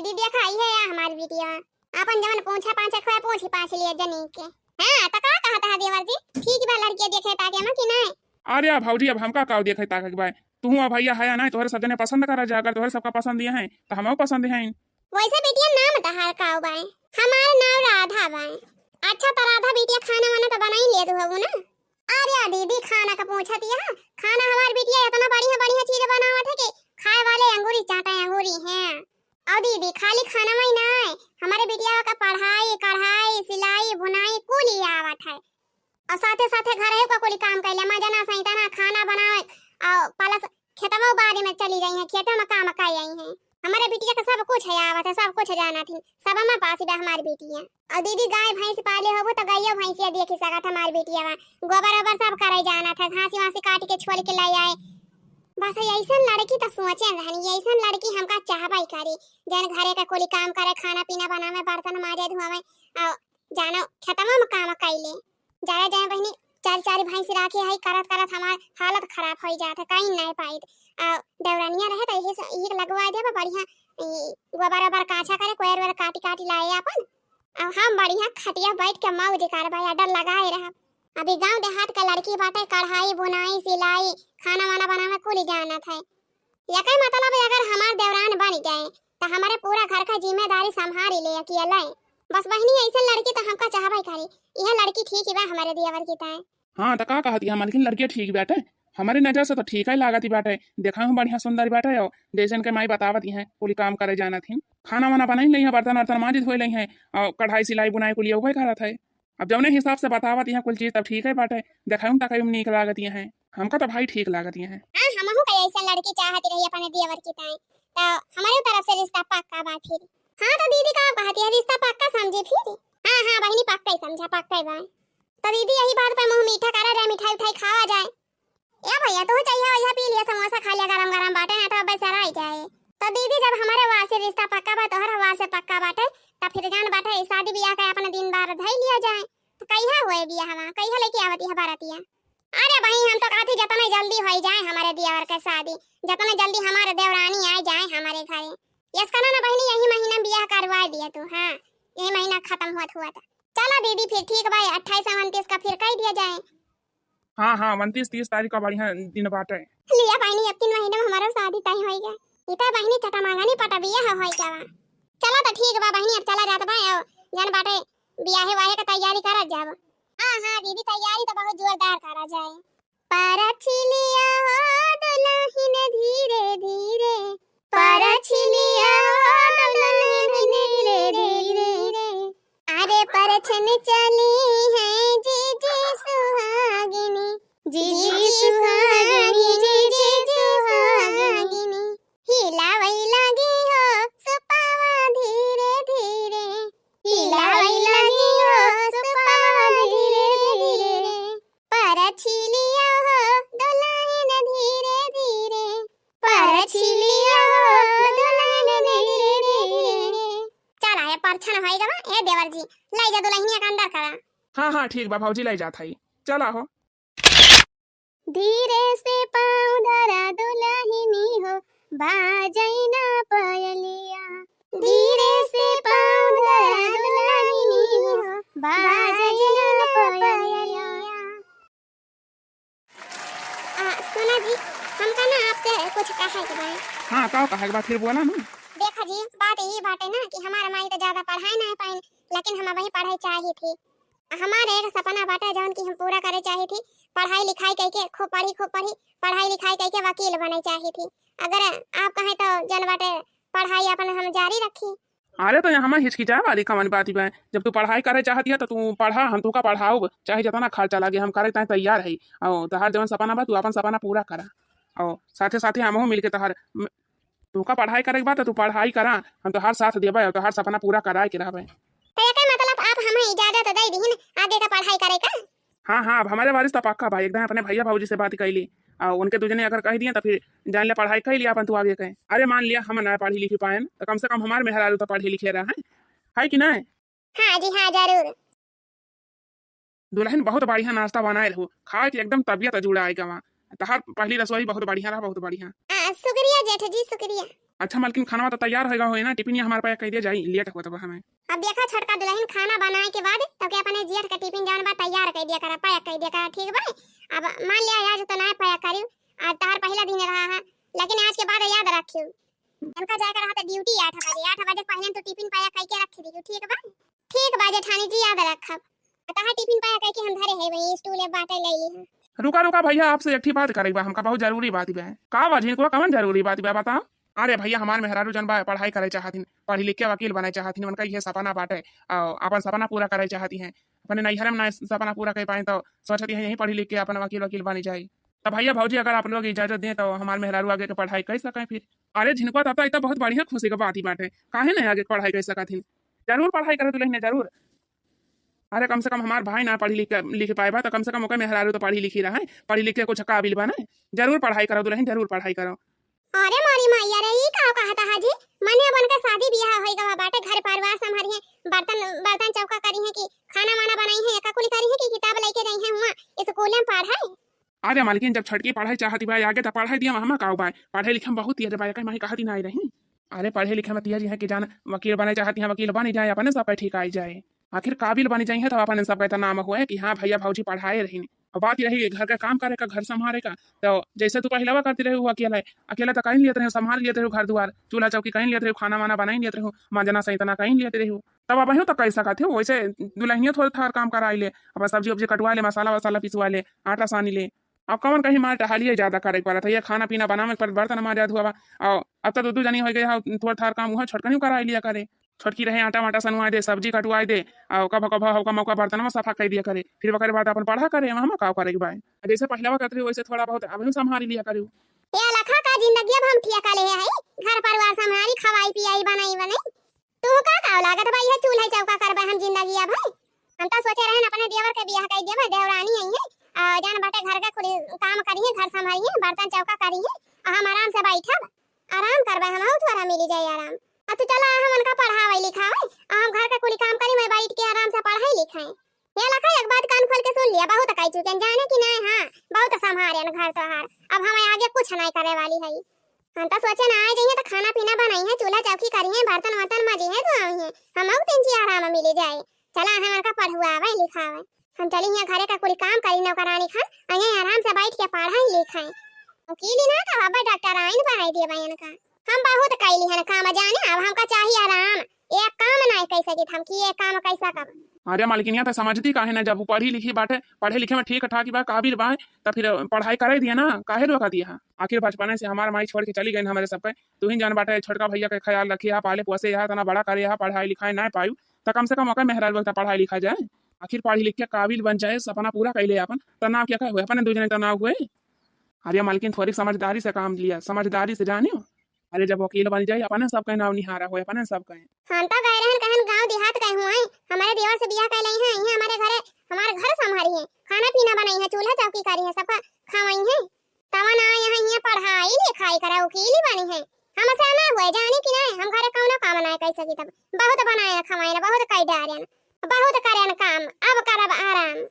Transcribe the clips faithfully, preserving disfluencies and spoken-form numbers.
दीदी देखा, इहे या हमार बिटिया। आपन जवन पूछा पाछे खोए, पूछी पाछ लिए जनी के। हाँ, त का कहत है देवर जी? ठीक बा लड़किया देखे ताके में कि नहीं? अरे भौजी, अब हमका का देखे ताके के बा? तू अब भैया है या नहीं, तोहरे सब जने पसंद करा जा, अगर तोहरे सबका पसंद ये है, त हमहू पसंद हैं। वैसे बिटिया नाम तहार का बाय? हमार नाम राधा बाय। अच्छा त राधा बिटिया खाना वाना त बनाई लेत होबू ना? अरे दीदी खाना का पूछत या, खाना हमार बिटिया इतना बढ़िया बढ़िया चीज बनावत है कि खाए वाले अंगूरी चाटे अंगूरी हैं। और दीदी खाली खाना में ही ना है, हमारे बिटिया का पढ़ाई, कढ़ाई, सिलाई, बुनाई कुल ही आवत है। और साथे साथे घर है का कुल काम कैले, मजना सैतना, खाना बनावे और प्लस खेतवा बाड़ी में चली जाई है, खेतवा में काम कर आई है। हमारे बिटिया के सब कुछ है आवत है, सब कुछ जानत ही, सब में पास बा हमारी बिटिया। और दीदी गाय भैंस पाले होबो तो गाइयो भैंसिया देखी सकत हमारी बिटिया बा, गोबर ओबर सब करे जानत है, घासी वासी काट के छोल के ले आए। बस ऐसन लड़की तो सोचे रहनी, ऐसन लड़की हमका चाहबे करी, जन घरे का कुल काम करे, खाना पीना बनावे, बर्तन माजे धोवे, और जानो खेतवा में काम कैले। जाने जाने बहिनी, चार चार भैंस राखे है, करत करत हमार हालत खराब हो जात है, कहीं नहीं पाइत। आ देवरानिया रहे तो यही से, यही के लगवा देबा बढ़िया, ई गोबर ओबर काछा करे, कोयर ओयर काटी काटी लाए आपन। आ हम बढ़िया खटिया बैठ के मौज करबा, order लगाए रहब। अभी गांव देहात के लड़की बाटे, कढ़ाई, बुनाई, सिलाई, खाना वाना बनावे कुल जानत है। यकै मतलब अगर हमार देवरान बन जाए, त हमारे पूरा घर का जिम्मेदारी संभारी ले अकेले। बस बहिनी, ऐसन लड़की त हमका चाहबे करी। यह लड़की ठीक ही बा हमारे दियावर की ताए। हाँ, त का कहत है मालकिन, लड़किया ठीक बाटे? हमारे नजर से तो ठीक ही लागत ही बाटे। देखा हूँ, बढ़िया सुंदर बाटे। और जैसन के माई बतावत ही हैं, कुली काम करे जानत ही, खाना वाना बनाई लई है, बर्तन वर्तन मांज धोए लई है, और कढ़ाई सिलाई बुनाई कुली उहे करत है। अब जौने हिसाब से बतावत यहाँ कुल चीज, तब ठीक है बाटे। देखाउम तकाउम नीक लागत यहाँ है, हमका तो भाई ठीक लागत यहाँ है। हाँ, हमहू का ऐसा लड़की चाहत रही अपने दियावर की ताई, तो हमारे तरफ से रिश्ता पक्का बा फिर। हाँ, तो दीदी का कहती है, रिश्ता पक्का समझी फिर? हाँ, हाँ बहिनी, पक्का ही समझा, पक्का ही बा। तो दीदी यही बात पे मुंह मीठा करा जाए, मिठाई उठाई खावा जाए। ए भैया, तू चाहिए वही पी लिया, समोसा खा लिया, गरम गरम बाटे ना तो अब सराई जाए। तो दीदी, जब हमारे वार से रिश्ता पक्का बा, तोहर वार से पक्का बाटे, तब फिर जान बाटे, शादी ब्याह का अपने दिन बार धई लिया जाए। तो कहिया होए बियाहवा, कहिया लेके आवत यह बारतिया? अरे बहिनी, हम तो कहती जतने जल्दी होई जाए हमारे दियावर के शादी, जतने जल्दी हमारे देवरानी आए जाए हमारे घरे। यस करा ना बहिनी, यही महीना बियाह करवा दिया तू। हाँ, यही महीना खत्म हुआ हुआ था। चला दीदी, फिर ठीक बा, अट्ठाईस उनतीस का फिर कह दिया जाए। हाँ, हाँ, उनतीस तीस तारीख का बढ़िया दिन बाटे। लिया बहिनी, अब तीन महीने में हमारा शादी तय होई गया। इता बहिनी चटा मांगनी पटा बियाह होई गवा। चला तो ठीक बा बहिनी, अब चला जात बा, और जन बाटे बियाहे वाहे का तैयारी करत जाब। हाँ, हाँ दीदी, तैयारी तो बहुत जोरदार करा जाए। परछिलिया हो दुलहिन धीरे धीरे, परछिलिया हो दुलहिन धीरे धीरे। अरे परछन चली है जीजी सुहागिनी, जीजी सुहागिनी, जीजी सुहागिनी। हिलावै लागी हो सुपावा धीरे धीरे, हिलावै लागी हो सुपावा धीरे धीरे। परछिलिया हो दुलहिन धीरे धीरे, परछिलिया हो दुलहिन धीरे धीरे। चला, ये परछन होई गवा, ए देवर जी, लाई जा दुलहिनिया के अंदर करा। हाँ, हाँ, ठीक बा भौजी, लाई जात हई। चला हो। धीरे से पाँव धरा दुलहिनी हो, बाजै ना पायलिया। धीरे से पाँव धरा दुलहिनी हो, बाजै ना पायलिया। आ, सुना जी, हमका ना आपसे कुछ कहे के बा। हाँ, का कहे के बा, फिर बोला ना। देखा जी, बात यही बाटे ना कि हमार माई तो ज्यादा पढ़ाई नहीं पाइन, लेकिन हम वही पढ़ाई चाही थी। हमार एक सपना बाटे जौन कि हम पूरा करे चाही थी, पढ़ाई लिखाई कइके खूब पढ़ी, खूब पढ़ी, पढ़ाई लिखाई कइके वकील बने चाही थी। अगर आप कहें तो जन बाटे पढ़ाई अपन हम जारी रखी। अरे तो यहाँ हमें हिचकिचाए वाली कवन बात बा? जब तू पढ़ाई करे चाहती है तो तू पढ़ा, हम तू का पढ़ाऊब, चाहे जितना खर्चा लागे हम करे ताए तैयार है। और तहार जवन सपना बा तू अपन सपना पूरा करा, और साथे साथे हमहू मिलके तहार म-, तू का पढ़ाई करे के बा तो तू पढ़ाई करा, हम तोहार साथ देबे और तोहार सपना पूरा कराए के रहबे। तो एकर मतलब आप हमें इजाजत दे दीहिन आगे का पढ़ाई करे का? हाँ, हाँ, अब हमारे वारिस तो पक्का बा, एकदम अपने भैया भौजी से बात कैली और उनके दू जने अगर कह दिए तो फिर जान ले पढ़ाई कैली अपन तू आगे के। अरे मान लिया हम ना पढ़ी लिखी पाएन तो कम से कम हमार मेहरारू तो पढ़ी लिखे रहा है, है कि नहीं? हाँ जी, हाँ, जरूर। दुलहिन बहुत बढ़िया नाश्ता बनाए रहू, खाए के एकदम तबियत जुड़ाए गवा। तहार पहली रसोई बहुत बढ़िया रहा, बहुत बढ़िया। आ, शुक्रिया जेठ जी, शुक्रिया। अच्छा मलकिन, खाना तो तैयार होइगा होई ना, टिफिन ये हमार pack कइ दिया जाई, late होत बा हमें। अब देखा छोटका दुलहिन, खाना बनाए के बाद तोके अपने जेठ के टिफिन जौन बा तैयार कइ दिया करा, pack कइ दिया करा, ठीक बा? अब मान लिया आज तो ना pack करियो, आज तहार पहिला दिन रहा है, लेकिन आज के बाद याद रखियो, उनका जाए के रहा तो duty आठ बजे, आठ बजे पहिले तू टिफिन pack कइ के रख दियो, ठीक बा? ठीक बा जेठानी जी, याद रखब। तहार टिफिन pack कइ के हम धरे है, वही stool बाटे ले ली है। रुका रुका भैया, आपसे एक ठी बात करे बा हमका, बहुत जरूरी बात बा। का बा झिनकुआ, कवन जरूरी बात बा बताओ? अरे भैया, हमार मेहरारू जौन बा पढ़ाई करे चाहत हिन, पढ़ी लिख के वकील बने चाहत हिन, उनका ये सपना बाटे, अ, अपन सपना पूरा करे चाहती हैं। अपने नैहर में ना सपना पूरा कर पाए तो सोचती हैं यहीं पढ़ी लिख के अपन वकील वकील बनी जाए। तो भैया भौजी अगर आप लोग इजाजत दें तो हमार मेहरारू आगे के पढ़ाई कर सकें फिर। अरे झिनकुआ, तब तो इतना बहुत बढ़िया खुशी का बात ही बाटे, काहे नहीं आगे के पढ़ाई कर सकत हिन? जरूर पढ़ाई करो दुलहिन, जरूर। अरे कम से कम हमार भाई ना पढ़ी लिख के, लिख पाए बा, तो कम से कम ओकर मेहरारू तो पढ़ी लिखी रहे, पढ़ी लिख के कुछ काबिल बने। जरूर पढ़ाई करो दुलहिन, जरूर पढ़ाई करो। अरे मोरी मैया रे, ई का कहता है जी? मने अब उनका शादी बियाह होई गवा बाटे, घर परिवार संभारी है, बर्तन, बर्तन चौका करी है कि खाना वाना बनाई है, एका कुली करी है कि किताब लेके रही है हुआ स्कूल में पढ़े? अरे मालकिन, जब छोटकी पढ़ाई चाहती बा आगे, तो पढ़ाई दिया, हमा का बा, पढ़े लिखे में बहुत तेज बा, एका माही कहती ना आई रही। अरे पढ़े लिखे में तेज है कि जान वकील बने चाहती हैं, वकील बनी जाए, अपने सब पे ठीक आई जाए। आखिर काबिल बनी जाई है, तब अपन सबका इतना नाम हुए कि हाँ भैया भौजी पढ़ाए रही। अब बात ये रही घर का काम करे का, घर संभाले का, तो जैसे तू पहिलवा करती रही, वो अकेला है, अकेला तो कर लेते रहे, संभाल लेते रहे घर दुआर, चूल्हा चौकी कर लेते रहे, खाना वाना बना लेते रहे, मांजना से इतना कर लेते रहे, तब अब तो कर सकत हो। वैसे दुलहिनिया थोड़ा थार काम कराई ले, अब सब्जी उब्जी कटवा ले, मसाला वसाला पिसवा ले, आटा सानी ले। अब कवन कहीं मार टहलिए ज्यादा करे के पड़त है, ये खाना पीना बनावे के पड़त, बर्तन मांजा धोवा। और अब तो दू दू जनी हो गए हो, थोड़ा थार काम वहाँ छोटकनी कराई लिया करे। छोटकी रहे आटा वाटा सनवाई दे, सब्जी कटवाई दे, और कभो कभो हौका मौका बर्तनवा सफा कर दिया करे, फिर ओकरे बाद अपन पढ़ा करे, वहाँ का करे के बा। जैसे पहिलवा करत रही वैसे थोड़ा बहुत अब हम संभाल लिया करे। ये लखा का जिंदगी अब हम ठिया का ले है, घर परिवार संभारी, खवाई पियाई, बनाई बनाई। तू का का लागत बा, यह चूल्हा चौका करबे हम जिंदगी अब है? हम तो सोचे रहन अपने देवर के बियाह कर देबे, देवरानी आई है, आ, जान बाटे घर के कुली काम करी है, घर संभारी है, बर्तन चौका करी है, आ हम आराम से बैठब, आराम करबे, हम तोरा मिली जाए आराम। आ तू चला हम उनका पढ़ावे लिखावे, आ हम घर के कुली काम करी, मैं बैठ के आराम से पढ़ाई लिखाई। ये लखा एक बात कान खोल के सुन लिया, बहुत कह चुके हैं, जाने कि नहीं, हाँ, बहुत संभारे घर तोहार, अब हमें आगे कुछ नहीं करे वाली है। हम तो सोचे ना आए जाइए तो खाना पीना बनाई है, चूल्हा चौकी करी है, बर्तन वर्तन माजी है, तो आई है, हम तीन जी आराम मिली जाए। चला हम उनका पढ़ुआवे लिखावे, हम चली यहाँ घरे का कुली काम करी नौकरानी खान, आ यहीं आराम से बैठ के पढ़ाई लिखाई। वकीली ना तो अब डॉक्टर आइन बनाई दिए बा इनका। हम बहुत कैली हन काम जाने, अब हमका चाहिए आराम। एक काम नहीं कह सकित हम कि ये काम कैसा कब। अरे मालकिनिया तो समझती काहे ना, जब वो पढ़ी लिखी बाटे, पढ़े लिखे में ठीक ठाक बा, काबिल बा, तो फिर पढ़ाई करे दिया ना, काहे रोका दिया है? आखिर बचपने से हमार माई छोड़ के चली गई हमारे सबके, तू ही जान बाटे, छोटका भैया के ख्याल रखी है, पाले पोसे है, तना बड़ा करे है, पढ़ाई लिखाई ना पायु, तो कम से कम ओकर मेहरारू के तो पढ़ाई लिखाई जाए, आखिर पढ़ी लिख के काबिल बन जाए, सपना पूरा कैले अपन, तो नाव क्या हुए, अपने दू जने तो नाव हुए। अरे मालकिन, थोड़ी समझदारी से काम लिया, समझदारी से जानियो। अरे जब वकील बन जाए, अपने सबके नाव निहारा होए, अपने सबके। हम तो गए रहन कहन गांव देहात गए हुए, हमारे देवर से बियाह कर लई हैं, यहाँ हमारे घरे, हमारे घर संभारी है, खाना पीना बनाई है, चूल्हा चौकी करी है, सबका खवाई है। तवन आ यहाँ, यहाँ पढ़ाई लिखाई करा, वकील बनी है। हमसे ना हुए, जानी कि नहीं, हम घरे कौनो काम ना कर सकी तब। बहुत बनाए न खवाए न, बहुत कई डारे न, बहुत करे न काम, अब करब आराम।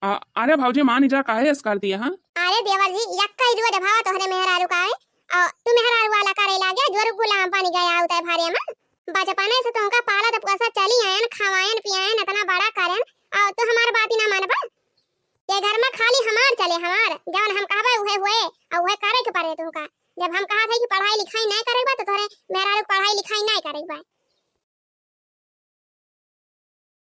आ, अरे भौजी, मान जा, काहे ऐस कर दिया, हाँ? अरे देवर जी, यक्का ही रोज भावा तोहरे मेहरारू का है। आ, तू मेहरारू वाला करे लागे, जोर गुलाम बन गया उतरे भारे में। बचपने से तुमका पालत पोसा चली आयन, खवायन पियायन, इतना बड़ा करन, आ, तू हमार बात ही ना मानबा। ये घर में खाली हमार चले, हमार। जवन हम कहबे उहे हुए, आ उहे करे के पड़े तुमका। जब हम कहा थे कि पढ़ाई लिखाई नहीं करे बा, तो तोहरे मेहरारू के पढ़ाई लिखाई नहीं करे बा।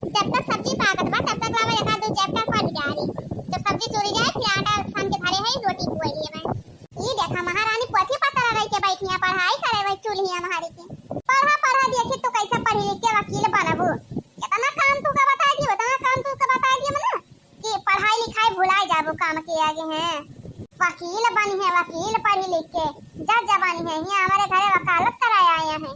जब तक सब्जी पाकत बा, तब तक लावा एक आध दो chapter पढ़ जाई। जब सब्जी चुरी जाए, फिर आटा सान के धरे है, रोटी पुए लिए बा। ई देखा महारानी पोथी पतरा रही के बैठी है, पढ़ाई करे वही चूल्हिया महारी के। पढ़ा, पढ़ा, देखी तू कैसे पढ़ी लिख के वकील बनबू। इतना काम तू का बता दियो, इतना काम तू का बता दियो मने कि पढ़ाई लिखाई भुलाई जाबू काम के आगे हैं। वकील बनी है, वकील पढ़ी लिख के, जज बनी है, हियाँ हमारे घरे वकालत कराए आए हैं।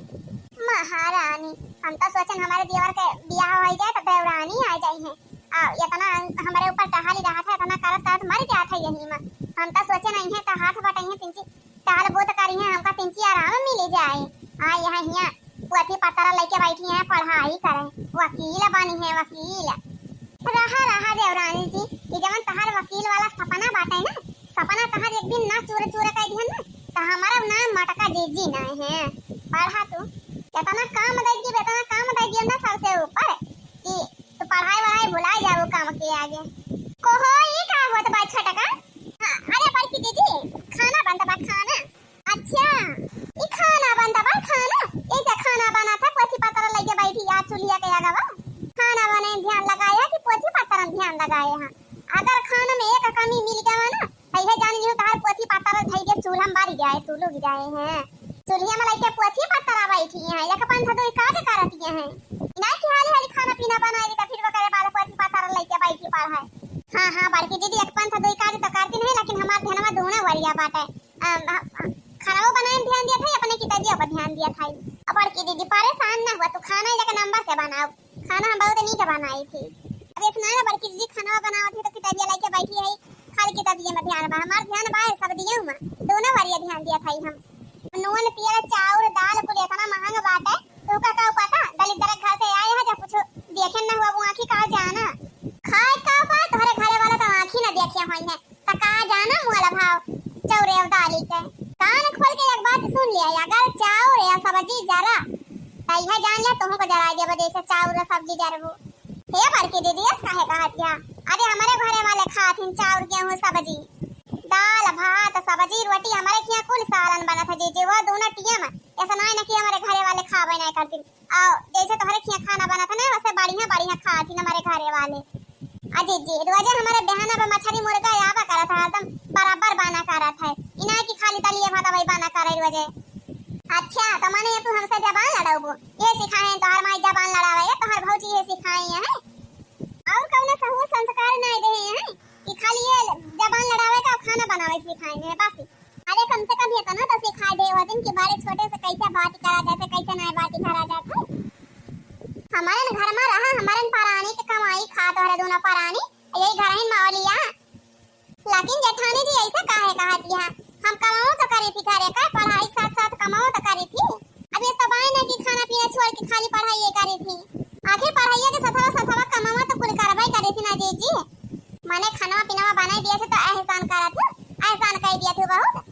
महारानी, हम तो सोचन हमारे देवर के बियाह हो जाए तो देवरानी आ जाई है। आ, इतना हमारे ऊपर टहाली रहा था, इतना करत करत मर गया था यही में। हम तो सोचे नहीं है तो हाथ बटाई है, तिंची टहल बोत करी है, हमका तिंची आराम मिल जाए। आ, यहाँ हियाँ पोथी पतरा लेके बैठी हैं, पढ़ाई करें, वकील बनी है, वकील। रहा, रहा देवरानी जी, ये जवन तहार वकील वाला सपना बाटे ना, सपना तहार एक दिन ना चूर चूर कर दिहन ना, तो हमारा नाम मटका जीजी नाहीं है। पढ़ा तू, इतना काम दे दियो, इतना काम दे दियो ना सबसे ऊपर कि तू पढ़ाई वढ़ाई भुला जाओ काम के आगे। कहो, ई का होत बा छोटका? हाँ, अरे बड़की जीजी, खाना बनत बा, खाना। अच्छा, ई खाना बनत बा, खाना? ऐसे खाना बनत है, पोथी पत्तर लेके बैठी है चूल्हिया के आगे बा। खाना बने ध्यान लगाए है कि पोथी पत्तर ध्यान लगाए है? अगर खाना में एक कमी मिल गवा ना, तो यह जान लियो तोहार पोथी पत्तर धई के चूल्हा में बारी जाए, सुलुग जाए हैं। चूल्हिया में लेके पोथी पत्तर बैठी हैं, एक पंथ दुई काज करती हैं। इनाय की हाली हाली खाना पीना बनाई तो फिर वो करे वाले पोथी पत्तर लेके बैठी पढ़ाई। हाँ, हाँ, बड़की दीदी, एक पंथ दुई काज तो करती नहीं, लेकिन हमार ध्यानवा दूना वरिया बाटे। अम, अ, अ, खाना वो बनाए में ध्यान दिया था, अपने किताबिया पर ध्यान दिया था। अब बड़की दीदी परेशान ना हुआ, तू खाना एक नंबर से बनाओ, खाना हम बहुत नीक बनाई थी। अब ऐसे ना बड़की दीदी खाना बनावत है तो किताबिया लेके बैठी है, खाली किताबिया में ध्यान बा, हमार ध्यान बा सब दिया में, दूना वरिया ध्यान दिया था हम। नून, तेल, चाउर, दाल कुल इतना महंग बाटे, तू का, का पता? दलिद्र घर से आए है, जब कुछ देखे ना हुआ, वो आँखी का जाना। खाए का बा, तोहरे घरे वाला तो आँखी ना देखे होई है, तो का जाना मोला भाव चाउर और दाली के। कान खोल के एक बात सुन लिया, अगर चाउर या सब्जी जरा, तो यह जान लिया, तुहूँ को जरा देबो, जैसे चाउर और सब्जी जरबो। हे बड़की दीदी, ऐस काहे कहत या? अरे, हमारे घरे वाले खात हिन चाउर, गेहूं, सब्जी, दाल, भात, सब्जी, रोटी, हमारे खिया कुल सालन बनत है जीजी, वो दूना टिया में। ऐसा ना है ना कि हमारे घरे वाले खावे नहीं करती। और जैसे तोहरे खिया खाना बनत है ना, वैसे बढ़िया बढ़िया खात हिन हमारे घरे वाले। आ जीजी, रोजे हमारे बिहाना पे मछली मुर्गा आवा करत है, एकदम बराबर बना करत है। इना कि खाली दलिए भात वही बना करे रोजे। अच्छा, तो माने ये तू हमसे जबान लड़ाउबू? ये सिखाए हैं तोहर माई जबान लड़ावे, ये तोहर भौजी ये सिखाए हैं? और कौनो सहूर संस्कार नहीं दे हैं कि खाली ये जबान लड़ावे का खाना बनावे सिखाए हैं बस? अरे कम से कम ये तो ना तो सिखा दे वो दिन कि बड़े छोटे से कैसे बात करा जाते, कैसे नहीं बात करा जाते। हमारे न घर में रहा, हमारे न परानी के कमाई खा तोहरे दोनों परानी, यही घर ही मौलिया। लेकिन जेठानी जी ऐसा काहे कहत या? हम कमाओ तो करी थी घरे का, पढ़ाई के साथ साथ कमाओ तो करी थी। अब ये तो बाय ना कि खाना पीना छोड़ के खाली पढ़ाई ये करी थी। आखिर पढ़ाइया के सथवा सथवा कमावा तो कुल करबे करी थी ना जीजी। माने खाना पीना बनाई दिया थे तो एहसान करत हो, एहसान कह दिया थे बहुत।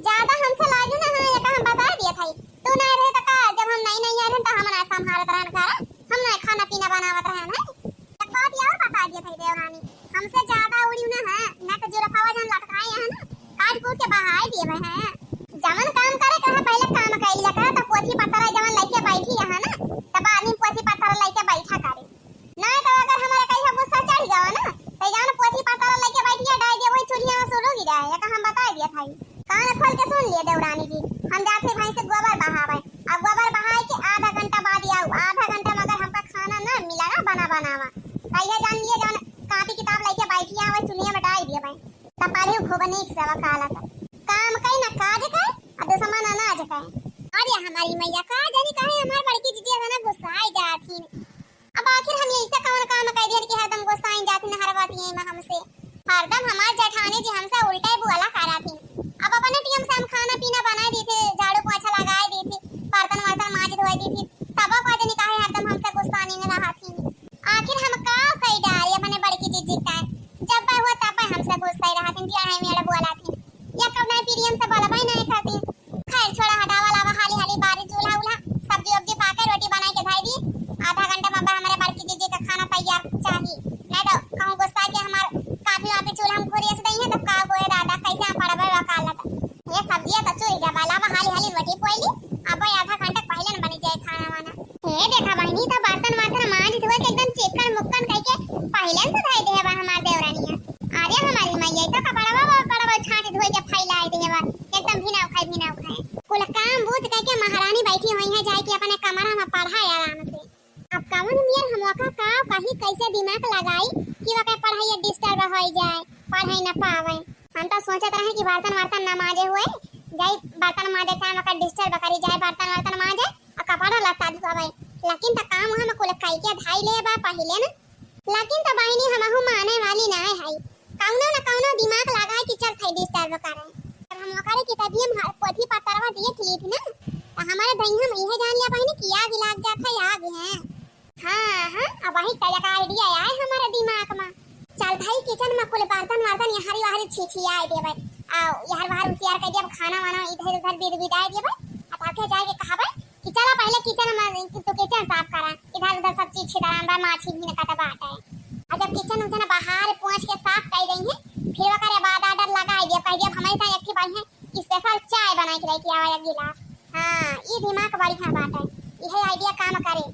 ज्यादा हमसे लाजू ना है, ये तो हम बता दिया था। तू नहीं रहे तो का, जब हम नहीं नहीं आ रहे तो हम ना संभालत रहन घर, हम ना खाना पीना बनावत रहन है। एक बात और बता दिया था देवरानी, हमसे ज्यादा उड़ियो ना है, ना तो जुरफावा जन लटकाए हैं ना, काट कूट के बहाए दिए हैं। जवन काम करे कहे पहले काम कर लिया करे, तो पोथी पत्तर जवन लेके बैठी है ना, तब आदमी पोथी पत्तर लेके बैठा करे। ना तो अगर हमारे कहीं गुस्सा चढ़ गया ना, तो जवन पोथी पत्तर लेके बैठी है, डाल दिया वही चूल्हिया में सुलूगी जाए, ये तो हम बता दिया था। कान खोल के सुन लिए देवरानी जी, हम जाते भाई से गोबर बहावे, अब गोबर बहाए के आधा घंटा बाद आओ, आधा घंटा में अगर हमका खाना ना मिला ना बना बनावा, तो ये जान लिए जवन कापी किताब लेके बैठी है, वही चुनिया में डाल दिए भाई। तो पढ़े खूब नीक से वकालत, काम कई ना काज कई, और दुश्मन अनाज कई। अरे हमारी मैया, का जानी काहे हमार बड़की जीजी इतना गुस्साई जात ही। अब आखिर हम यही से कौन काम कह दिया कि हरदम गुस्साई जात ही हर बात ये में हमसे। हरदम हमार जेठानी जी हमसे उल्टा ही बोला करा थी। अब अपने टीम से हम खाना पीना बनाए दी थी, झाड़ू पोछा लगाए दी थी, बर्तन वर्तन माज धोए दी थी, तब का जानी काहे हरदम हमसे गुस्सानी में रहा थी। आखिर हम का कई डाली अपने बड़की जीजी का? जब हुआ तब हमसे गुस्सा ही रहा थी, बियाह में अड़ा बोला थी। या कब नहीं पीरियम से बोलबा ही नहीं करती। खैर छोड़ा, हटावा, लावा हाली हाली बारी चूल्हा उल्हा, सब्जी वब्जी पाके रोटी बनाई के धई दी। आधा घंटा में हमारे बड़की जीजी का खाना तैयार चाही, नहीं तो कहूँ गुस्सा के हमार कापी वापी चूल्हा में घुरियस दई है, तब का गोए दादा, कैसे हम पढ़बे वकालत। ये सब्जिया तो चुर गया बा, लावा हाली हाली रोटी पोई ली, अब आधा घंटा पहले न बनी जाए खाना वाना। हे देखा बहिनी, तो बर्तन वर्तन मांज धोए के एकदम चिकन मुक्कन कइके पहिले से धई देहे बा हमार देवरानिया। अरे हमारी मैया, तो कपड़वा वपड़वा छांट धोए के फैलाए देहे बा, एकदम भिनाव खाए, भिनाव खाए। कुल काम बूझ कइके महारानी बैठी हुई है, जाए के अपने कमरा में पढ़ाए आराम से। अब कवन मियर हम ओका का कही, कैसे दिमाग लगाई कि ओके पढ़ाई डिस्टर्ब हो जाए, पढ़ाई न पावे। हम तो सोचत रहे कि बर्तन वर्तन न मांजे हुए, जाई बर्तन मांजे टाइम ओका डिस्टर्ब करी, जाए बर्तन वर्तन मांजे, आ कपड़ा लत्ता धोवे, लेकिन त काम हम कुल कई के धाई ले बा पहिले न। लेकिन त बहिनी हमहू माने वाली ना है, कौनो न कौनो दिमाग लगाए कि चल थई डिस्टर्ब करे। जब हम ओकरे के तभी हम हर पोथी पतरवा देख ली थी ना, त हमारे दहिया में इहे जान लिया बहिनी कि आग लाग जात है, आग है। हाँ, हाँ, अब वही का एक आइडिया आए हमारे दिमाग में। चल भाई, किचन में कुल बर्तन वर्तन यहारी वहारी छी छी आए देवे। आ, यहर वहर उसियार कइ दिया, अब खाना वाना इधर उधर बिद बिदाइ दिया भाई। अब आके जाइके कहबे कि चला पहिले किचन में, तू किचन साफ करा, इधर उधर सब चीज छितरान बा, माछी भी न कटा बाटे। और जब किचन उचन बहार पोंछ के साफ कइ देइहैं, फिर ओकरे बाद order लगाइ दिया, कहि दिया, "हमरे ताईं एक ठे बढ़िया special चाय बनाइ के लेके आवा एक गिलास।" हाँ, ई दिमाग बढ़िया बाटे, इहे idea काम करे।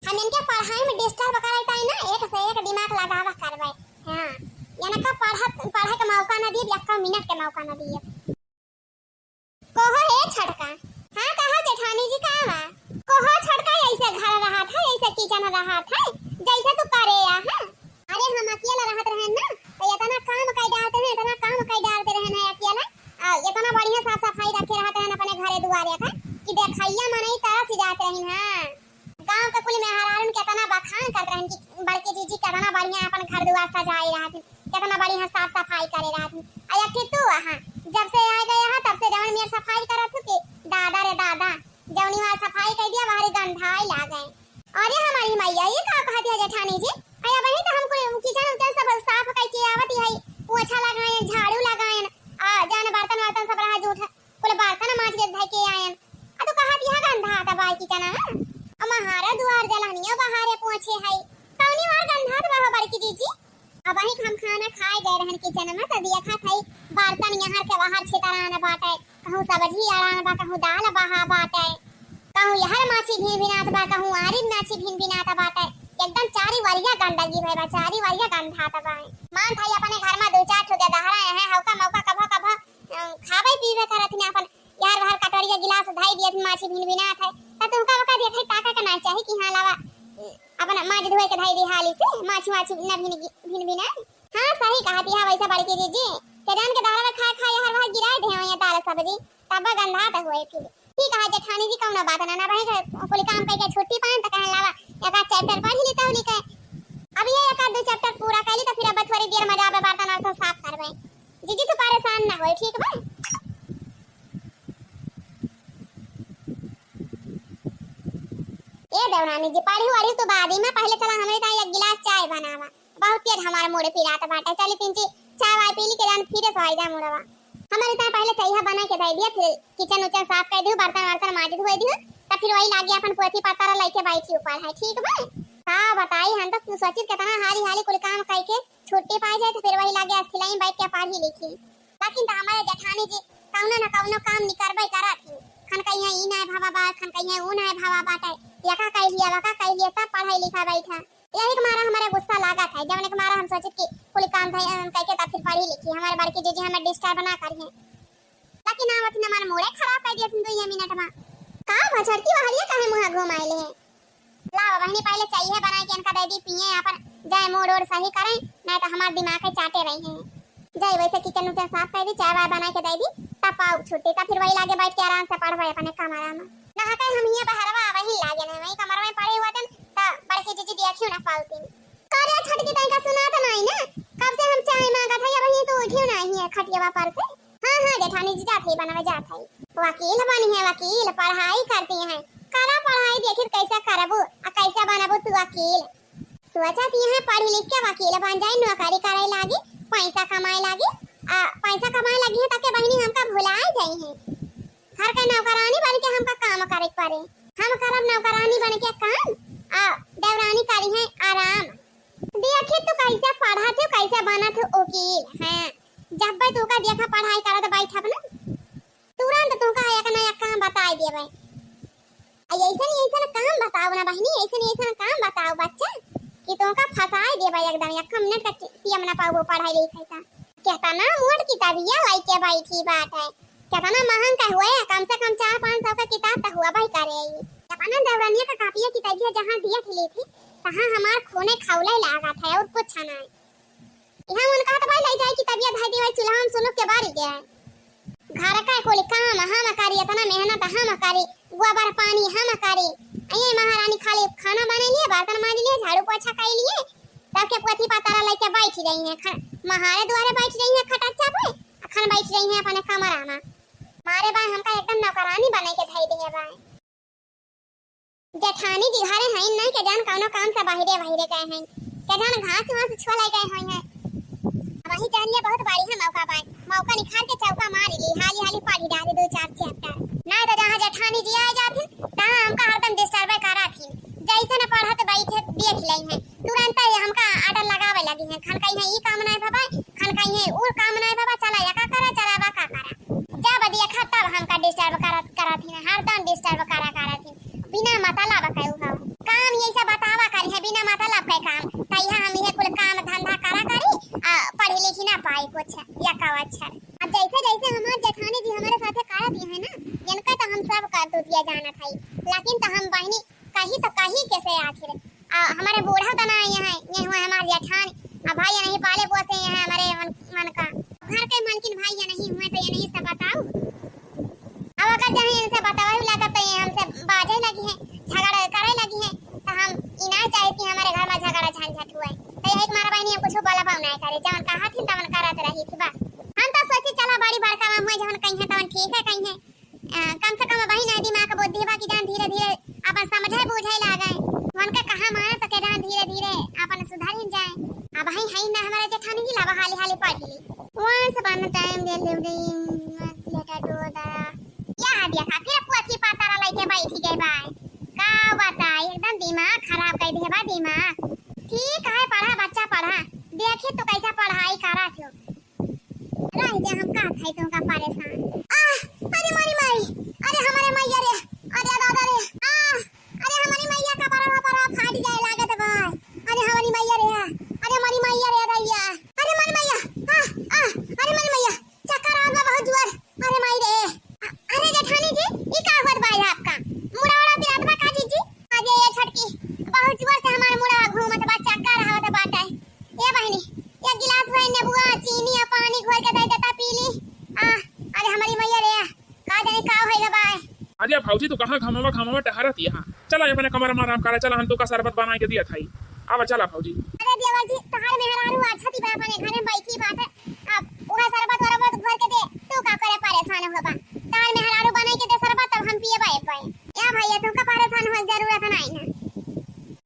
हम इनके पढ़ाई में disturb करे ताईं ना, एक से एक दिमाग लगावा करबे। हाँ, इनका पढ़त, पढ़े के मौका ना दिए, एक मिनट के मौका ना दिए। कहो हे छोटका। हाँ, कहा जेठानी जी, का बा? कहो छोटका, ऐसे घर रहत है, ऐसे किचन रहत है, जैसे तू करे या, हाँ? अरे, हम अकेले रहत रहन ना, तो इतना काम कइ डालते हैं, इतना काम कइ डालते रहन है अकेले। आ, इतना बढ़िया साफ सफाई रखे रहत रहन अपने घरे दुआरे का, कि देखैया मनई तरस जात रहन, हाँ। गाँव के कुल मेहरारून केतना बखान करत रहन कि बड़की जीजी केतना बढ़िया अपन घर दुआर सजाए रहत, केतना बढ़िया साफ सफाई करे रहत। आ एक ठे तू अहा, जब से आ गया है तब से जवन मेर सफाई करत हो कि दादा रे दादा, जवनी वहाँ सफाई कइ दिया, वहाँ गंधाए लागे। अरे हमारी मैया, ये का कहत है जेठानी जी? अरे वही तो हमको किचन उचन सब साफ कइ के आवत है, पोछा लगाएन, झाड़ू लगाएन, आ जान बर्तन वर्तन सब रहा जूठ, कुल बर्तन माज के धइ के आएन। आ तू कहत यह गंधात बा किचन में? आ महारा दुआर जलहनिया बहारे पोछे है। कौनी वार गंधात बा हो बड़की जीजी? अबहीं हम खाना खाए गए रहन किचन में, तो देखत है बर्तन यहर के वहर छितरान बाटे, कहूँ सब्जी अड़ान बा, कहूँ दाल बहा बाटे, कहूँ यहर माछी भिनभिनात बा, कहूँ आरी माछी भिनभिनात बाटे। एकदम चारी वरिया गंदगी भई बा, चारी वरिया गंधात बा। मान था अपने घर में दो चार ठो दे दहरा है, हौका मौका कभो कभो, अ, खाबे पीबे करत ना अपन यार, बाहर कटोरिया गिलास धई दिया, माछी भिनभिनात है, तब तुमका ओका देखे ताका के ना चाही कि हाँ लावा, अपन माछ धोए के धई दी हाली से, माछ, माछ ना भिन, भिनभिनाए। हाँ, सही कहत है वैसे बड़की जीजी, के जान के दारा में खाए खाए हर बार गिराए दे होइए दाल सब्जी, तब गंधात होए फिर। ठीक है जेठानी जी, कौनो बात ना, ना भाई, कुल काम करके छुट्टी पाएन तो कहें लावा, एक आध chapter पढ़ लेता हूँ लिखे। अब ये एक आध दो chapter पूरा कर ली तो फिर अब थोड़ी देर में जाबे बर्तन वर्तन साफ करबे। जीजी, तू परेशान ना होए, ठीक बा? ए देवरानी जी, पढ़ी वढ़ी तू बादी में, पहिले चला हमरे ताईं एक गिलास चाय बनावा। बहुत तेज हमार मूड़ पिरात बाटे। चली तीन ची चाय वाय पी ली के जान फिर से आई जा मूड़वा। हमरे ताईं पहिले चाय बना के दे दिया, फिर किचन उचन साफ कर दियो, बर्तन वर्तन माज धोए दियो, तब फिर वही लागे अपन पोथी पतारा लेके बैठी ऊपर है, ठीक बा? का बताई, हम तो सोचित केतना हाली हाली कुल काम करके छुट्टी पाए जाए तो फिर वही लागे अस्थिलाई बैठ के पढ़ी लिखी। लेकिन तो हमारे जेठानी जी कौनो न कौनो काम निकरबे करत ही। खन कहिए ई नाय भावा बा, खन कहिए ऊ नाय भावा बाटे। यका कह लिया, वका कह लिया, तब पढ़ाई लिखा बैठा। यही के मारा हमारे गुस्सा लागत है, जवन के मारा हम सोचित कि कुल काम धाम करके तब फिर पढ़ी लिखी, हमारे बड़की जीजी हमें disturb ना करिए। लेकिन आवत न हमारे मूड़े खराब कर दिया तुम दो ये मिनट में। का बछड़की वहरिया काहे मुँह घुमाए ले? लावा बहिनी, पहिले चाय बनाए के इनका दे दी, पिए, अपन जाए मूड वूड सही करें, नहीं तो हमार दिमाग है चाटे रही हैं। जाए वैसे किचन उचन साफ कर दी, चाय वाय बनाए के दे दी, तब पाओ छुट्टी, तब फिर वही लागे बैठ के आराम से पढ़बे अपने कमरा में। नहा के हम हियाँ बहरवा वही लागे नहीं, वही कमरा में पड़े हुआ तन, तब बड़की जीजी देखियो ना पाउती। का रे छोटकी, तैं का सुनात नहीं ना? कब से हम चाय मांगत है, अबहीं तू उठियो नहीं है खटियावा पर से। हाँ, हाँ, जेठानी जी, जात है, बनावे जात है। वकील बनी है, वकील, पढ़ाई करती हैं। करा पढ़ाई, देखित कैसे करबू, आ कैसे बनबू तू वकील। सोचत यहाँ पढ़ लिख के वकील बन जाए, नौकरी करे लागी, पैसा कमाए लागी, आ पैसा कमाए लगी है, ताकि बहिनी हमका भुलाए जाई है। घर के नौकरानी बन के हमका काम करे के पड़े। हम करब नौकरानी बन के काम, आ देवरानी करी है आराम। देखी तू कैसे पढ़त हो, कैसे बनत हो वकील। हाँ, जब तू का देखा पढ़ाई करत बैठब ना, तुरंत तुमका एक ना एक काम बताई देबे। आ ऐसन, ऐसन काम बताओ ना बहिनी, ऐसन, ऐसन काम बताओ बच्चा कि तुमका फंसाई देबे एकदम, एक मिनट का टी-, टीएम ना पाओ पढ़ाई लिखाई का। केतना मोट किताबिया लइके बैठी बाटे, केतना महंग का हुए, कम से कम चार पाँच सौ का किताब तो हुआ भाई करे। केतना देवरनिया का कापिया किताबिया जहाँ दिया थी ली थी, तहाँ हमार खूने खौले लागत है और कुछ ना। इहाँ मन कहत भाई ले जाए किताबिया धई दी भाई चूल्हा में सुलुक के बारी के। घर का कुल काम हम करी, इतना मेहनत हम करी, गोबर पानी हम करी। ये महारानी खाली खाना बने लिए, बर्तन माज लिए, झाड़ू पोछा कर लिए, तब के पोथी पतारा लेके बैठ रही हैं, खन महारे दुआरे बैठ रही हैं खटच्चा पे, अखन बैठ रही हैं अपने कमरा में। मारे बाय हमका एकदम नौकरानी बने के धई दिए बाय। जेठानी जी घरे हईन नहीं, के जान कौनो काम से बाहरे बाहरे गए हैं, के जान घास वास उछवा ले गए होई हैं। अब अही जानिए बहुत बढ़िया मौका बाय, मौका निकाल के चौका मार ली, हाली हाली पढ़ी डाली दो चार चैप्टर। ना तो जहाँ जेठानी जी आए जाथिन, तहाँ हमका हरदम डिस्टर्ब करा थिन। जैसे न पढ़त बैठे देख लेई हैं, तुरंत ही हमका आर्डर लगावे लगी हैं, खन कहीं है ई काम नहीं भवा, खन कहीं है ऊ काम नहीं भवा, चला या का करा, चला बा का करा। जब देखा तब हमका डिस्टर्ब करत करत ही, हरदम डिस्टर्ब करा करत ही, बिना मतलब के ऊ काम ये सब बतावा करी है, बिना मतलब के काम। तैया हम ये कुल काम धंधा करा करी, आ, पढ़ी लिखी ना पाई कुछ या का अक्षर। अब जैसे जैसे हमार जेठानी जी हमारे साथे करत ही है ना, इनका तो हम सब करतूतिया जानत है, लेकिन तो हम बहनी कही तो कही कैसे आखिर? आ, हमारे बूढ़ा तो ना ये है, ये हुए हमारे जेठान। अब भाई ये नहीं पाले पोसे ये है हमारे मन, मन का। घर के मालकिन भाई ये नहीं हुए तो ये नहीं सब बताऊ। अब अगर जहाँ इनसे बतावे लागत तो ये हमसे बाजे लगी है, झगड़ा करे लगी है, तो हम ई ना चाहे कि हमारे घर में झगड़ा झंझट हुए। तो यही मारा बहनी हम कुछ बोला पाऊ ना करे, जवन कहा थी तवन करत रही थी बस। हम तो सोची चला बड़ी बड़का में हुए, जवन कहीं है तवन ठीक है, कहीं है अ, कम से कम अबही ना दिमाग बुद्धि बा कि जान धीरे धीरे अपन समझे बूझे लागे। उनका कहा मानत के जान धीरे धीरे अपन सुधर ही जाए। अबही है ना हमारे जेठानी जी, लावा हाली हाली पढ़ ली। Once upon a time there lived in Little Dora। या देखा फिर पोथी पातारा लेके बैठी गई बाय। का बताई, एकदम दिमाग खराब कर दे बा दिमाग। ठीक है, पढ़ा बच्चा पढ़ा, देखी तू कैसा पढ़ाई करा थी। रह जा, हम का खाई तुमका परेशान। आह, अरे मोरी माई, अरे हमारे मैया रे, अरे दादा रे, आह, अरे हमारी मैया का परवा परवा फाट जाए लागत बा। अरे हमारी मैया रे, अरे हमारी मैया रे दैया, अरे हमारी मैया, आह, आह, अरे हमारी मैया, चक्कर आवत बा बहुत जोर, अरे माई रे। अ-, अरे जेठानी जी, ई का होत बा आपका? मुड़ा उड़ा पिरात बा का जीजी? अरे ये छोटकी, बहुत जोर से हमार मुड़ा घूमत बा, चक्कर आवत बाटे। ए बहिनी, एक गिलास भर नेबुआ, चीनी आ पानी घोर के दे देता, पी ली। आ, अरे हमारी मैया रे, का जाने का होइल बा। अरे भौजी, तू कहाँ घामवा घामवा टहरत यहाँ? चला अपने कमरा में आराम करा, चला हम तोका शरबत बनाए के दिया थाई। आवा चला भौजी। अरे देवर जी, तहार मेहरारू अच्छा थी बा, अपने घरे में बैठी बाटे। अब उहे शरबत वरबत घोर के दे, तू का करे परेशान होबा? तहार मेहरारू बनाए के दे शरबत, तब हम पिए बा ए पाए। या भैया, तुमका परेशान होए जरूरत नहीं ना।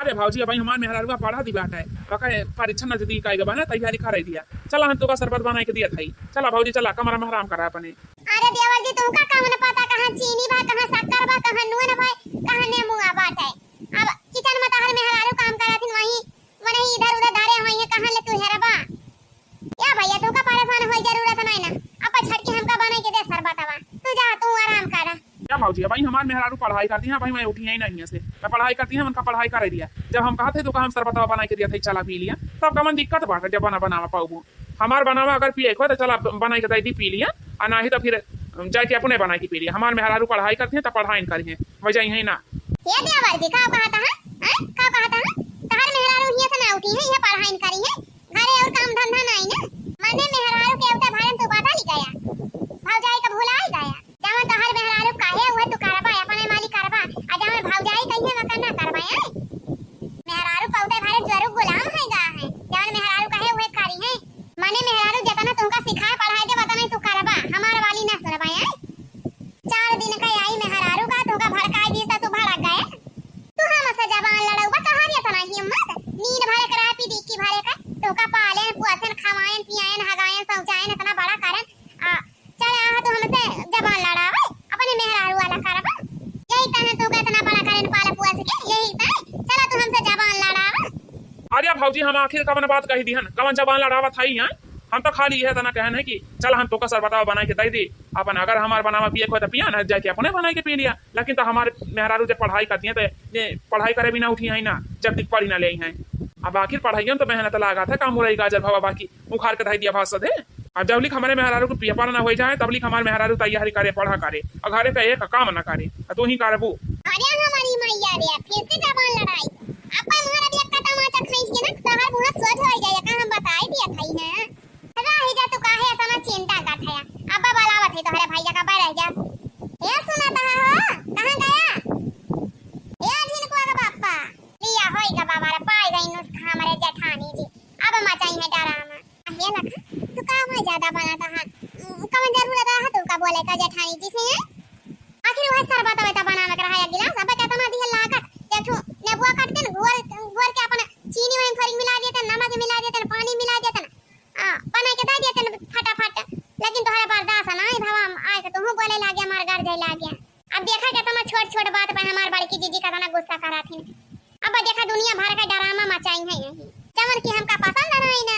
अरे भौजी, अबही हमार मेहरारुआ पढ़ा दी बाटे, ओकर परीक्षा नजदीक आइगा बा ना, तैयारी कराई दिया। चला हम तोका शरबत बनाए के दिया थाई। चला भौजी, चला कमरा में आराम करा अपने। अरे देवर जी, तुमका कौन पता कहाँ चीनी बा, कहाँ शक्कर बा, कहाँ नून बा, कहाँ नेमुआ बाटे। अब किचन में तहर मेहरारू काम करत हिन, वहीं, वहीं इधर उधर धरे हुए हैं, कहाँ ले तू हेरबा? या भैया, तोका परेशान होए जरूरत नहीं ना। अब छटके हमका बनाई के दे शरबतवा। तू जा, तू आराम करा। या भौजी, अबही हमार मेहरारू पढ़ाई करती हैं, अबही मैं उठी ही नहीं है से। मैं पढ़ाई करती हैं, उनका पढ़ाई करे दिया। जब हम कहा थे तोका हम शरबतवा बनाई के दिया था, चला पी लिया। तब कमन दिक्कत बाटे, जब बना बनावा पाऊबू। हमार बनावा अगर पिए को तो चला बनाई के दे दी, पी लिया। आ नहीं तो फिर जाके अपने बनाई के पी लिया। हमार मेहरारू पढ़ाई करती हैं, तब पढ़ाई करी हैं। वजह यही ना। ये देवर जी, का कहता है? हैं? का कहता है? तहर मेहरारू हियां से ना उठी है, ये पढ़ाई करी है। घरे और काम धंधा नहीं ना। मने मेहरारू के उते भारे तू बाटा लिख गया। भौजाई का भुलाई गया। जवन तहर मेहरारू काहे उहे तू करबा, अपने माली करबा। आ जवन भौजाई कहिए वका ना करबा, हैं? मेहरारू पौधे भारे जरू गुलाम है गा है। जवन मेहरारू कहे उहे करी है। मने मेहरारू जतना तुमका सिखाए पढ़ाए दे, वतना ही तू करबा। हमार वाली ना सुनबा, हैं? चार दिन का आई मेहरारू का, तुमका भड़काई दी त तू भड़क गए। तू हमसे जबान लड़ौबा, तोहार इतना हिम्मत? नींद भरे के रहा, पीढ़ी की भरे का, तोका पालेन, पोसेन, खवाएन, पियाएन, हगाएन, शौचाएन, इतना बड़ा करेन, आ, चल आहा तू हमसे जबान लड़ावे, अपने मेहरारू वाला करबा। यही तने तोका इतना बड़ा करेन, पाल पोस के, यही तने, चला तू हमसे जबान लड़ावे। अरे भौजी, हम आखिर कवन बात कही दिहन, कवन जबान लड़ावत हई हैं? हम तो खाली यह तना कहन है कि चल हम तोका शरबतवा बनाई के दे दी, अपन अगर हमार बनावा पिए को तो पिया, ना जाके अपने बनाई के पी लिया। लेकिन तो हमार मेहरारू जब पढ़ाई करती हैं तो ये पढ़ाई करे बिना उठी हैं ना, जब तक पढ़ी ना ले हैं। अब आखिर पढ़ाइयों में तो मेहनत लागा था, का मुरई गाजर भवा बाकी उखाड़ के धई दिया भात सधे। अब जब लिख हमारे मेहरारू को पिया पाला ना हो जाए, तब लिख हमारे मेहरारू तैयारी करे, पढ़ा करे, और घरे का एक काम ना करे, और तू ही करबू। अरे हमारी मैया रे, फिर से जबान लड़ाई। अपन हमारा भी एक तमाचा खींच के ना, तोहर मुंह सोझ हो जाए, का हम बताई दिया था ही ना। रह जा तू, काहे इतना चिंता करत है? अब्बा बुलावत है तोहरे भैया का, रह जा। ए सुना तहा हो, कहाँ गया? ए झिनकुआ का बापा, लिया होई का बाबा रे, पाई गई नुस्खा हमारे जेठानी जी। अब मचाई है डरामा। हे लखा, तू का भाई ज्यादा बनाता है? कवन जरूरत रहा तू का बोले का जेठानी जी से, हैं? आखिर वह शरबत अबे त बनावे के रहा एक गिलास, अबे केतना दिहे लागत, एक ठो रहथिन। अब देखा दुनिया भर का ड्रामा मचाई है यही, जवन कि हमका पसंद नहीं ना।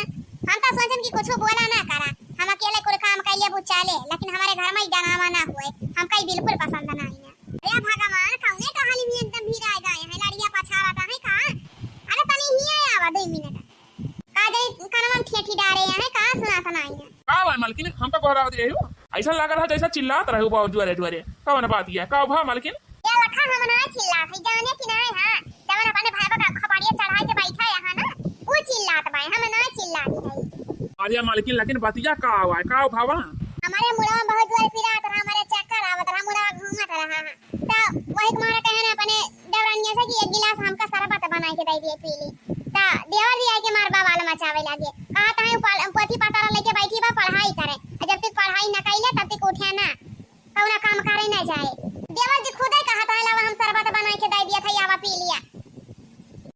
हम तो सोचन कि कुछ बोला ना करा, हम अकेले कुल काम कैले बुचाले, लेकिन हमारे घर में ही ड्रामा ना हुए, हमका ही बिल्कुल पसंद नहीं है। अरे भगवान, कौने टहली में एकदम भिड़ा गए हैं, लड़िया पछाड़ा है का? अरे तनी हिया आवा दो मिनट। का जाई कनवा में ठेठी डारे हैं, का सुनात नहीं है? का बा मलकिन, हमका गोहरावत रही हो? ऐसा लागल है जैसा चिल्लात रहे हो बहुत जोरे जोरे। कौन बात है? का भा मलकिन? ये लखा हम ना चिल्लात है, जाने कि नहीं है? जवन अपने भाई का खपड़िया चढ़ाई के बैठा यहाँ ना, वो चिल्लात बा, हम ना चिल्लात है। अरे मलकिन, लेकिन बतिया का हुआ है? का भावा? हमारे मुड़वा बहुत जोर पिरात रहा, हमारे चक्कर आवत रहा, मुड़वा घूमत रहा है। त वही के मारे कहे ना अपने देवरानिया से कि एक गिलास हमका शरबत बनाई के दे दिए पी ली। त देवर जी आके मार बवाल मचावे लागे, कहत है पढ़-, पोथी पतारा लेके बैठी बा पढ़ाई करे, और जब तक पढ़ाई न कैले तब तक उठे ना, कौना काम करे न जाए। देवर जी खुदे कहत है लावा हम शरबत बनाई के दे दिए थे, आवा पी लिया।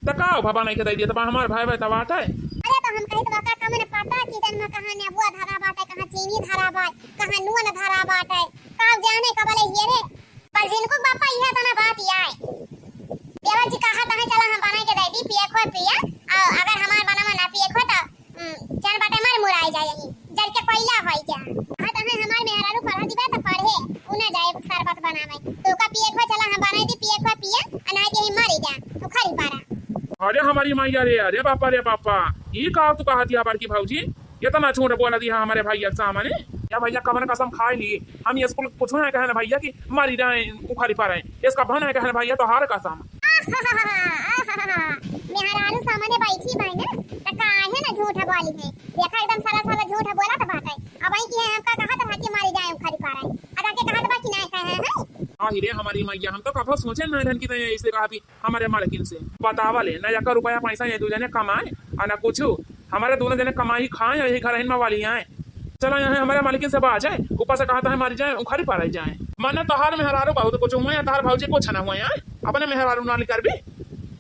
त का भा बनाई के दे दिए, त बा हमार भाई भाई त बात है। अरे त हम कही त बा का कमन पता कि जन में कहाँ नेबुआ धरा बाटे, कहाँ चीनी धरा बा, कहाँ नून धरा बाटे, का जाने कबले ये रे। पर झिनकू के बापा इहे तना बात आए। देवर जी कहत है चला हम बनाई के दे दी, पिए खो पिए, और अगर हमार बनवा ना पिए खो तो, उम, जन बाटे मर मुराई जाए यही, जल के कोयला होई जा। कहत है हमार मेहरारू पढ़ा दिबा तो पढ़े, उ ना जाए शरबत बनावे। तो का पिए खो चला हम बनाई दी, पिए खो पिए, आ नहीं के ही मरी जा, तू खरी पारा। अरे हमारी मैया रे, अरे बापा रे बापा, ई का तू कहत है बड़की भौजी? इतना झूठ बोल दिया हमारे भैया के सामने। या भैया कवन कसम खाई ली, हम ये स्कूल कुछ ना कहे ना भैया कि मरी जाए, उखरी पड़े। इसका भन है कहे ना भैया तोहार कसम। मेहरारू सामने बैठी बाई ना, त काहे ना झूठ बोली है? देखा एकदम सारा सारा झूठ बोला त बात है। अब आई की है हमका कहत रहा कि मरी जाए उखरी पड़े। अब आके कहत बा कि नहीं कहे है। हाँ ही रे हमारी मैया, हम तो कभो सोचे ना रहन कि तैं ऐसे कहा भी हमारे मालकिन से। बतावा ले, ना एक रुपया पैसा ये दू जने कमाए, और ना कुछ। हमारे दोनों जने कमाई खाए, यही घर में वाली आए। चला यहाँ हमारे मालकिन से बाजे, ऊपर से कहत है मरी जाए, उखरी पड़े जाए। माने तोहार मेहरारू बहुत कुछ हुए, तोहार भौजी कुछ ना हुए, आए? अपने मेहरारू ना निकर भी।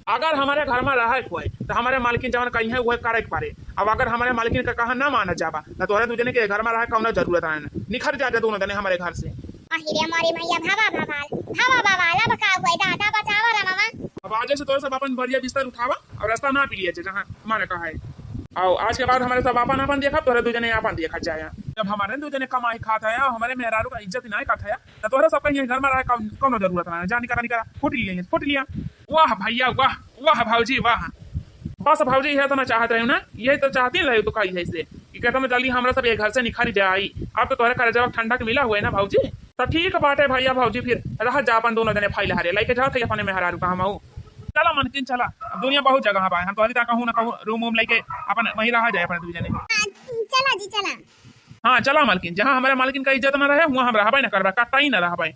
अगर हमारे घर में रहे कोई, तो हमारे मालकिन जवन कही है, वह करे के पड़े। अब अगर हमारे मालकिन का कहा ना माना जाबा, तो तोहरे दू जने के घर में रहे कौनो जरूरत नहीं, निखर जा, जा दोनों जने हमारे घर से। अहि रे मोरी मैया, भावा बवाल, भावा बवाल, अब का होई दादा, बचावा रे मामा। अब आज से तोरे सब अपन बढ़िया बिस्तर उठावा और रास्ता ना पी लिया जे जहाँ माने कहा है। और आज के बाद हमारे सब अपन अपन देखा, तोरे दू जने अपन देखा जाए। जब हमारे दू जने कमाई खात है, हमारे मेहरारू का इज्जत नहीं करत है, तो तोरे सब कहीं घर में रहे कौन, कौनो जरूरत नहीं। जा निकरा, निकरा, फुट लिया, फुट लिया। वाह भैया, वाह, वाह भौजी, वाह। बस भौजी, यह तो मैं चाहत रही हूँ ना, यही तो चाहती रही तो कही है से। कि कहता मैं जल्दी हमरा सब ये घर से निखर जाई। अब तो तोहरे करेजवा ठंडक मिला हुए ना भौजी। तो ठीक बाटे भैया भौजी, फिर रह जा अपन दोनों जने फाइल हरे लेके जात है अपने मेहरारू का हमहू। चला मलकिन चला, अब दुनिया बहुत जगह बा, हम तोहरी ता कहूँ ना कहूँ रूम वूम लेके अपन वहीं रहा जाए अपने दू जने। हाँ, चला जी चला। हाँ चला मालकिन, जहाँ हमारे मालकिन का इज्जत ना रहे वहाँ हम रहबे ना करबे, कतई ना रहबे।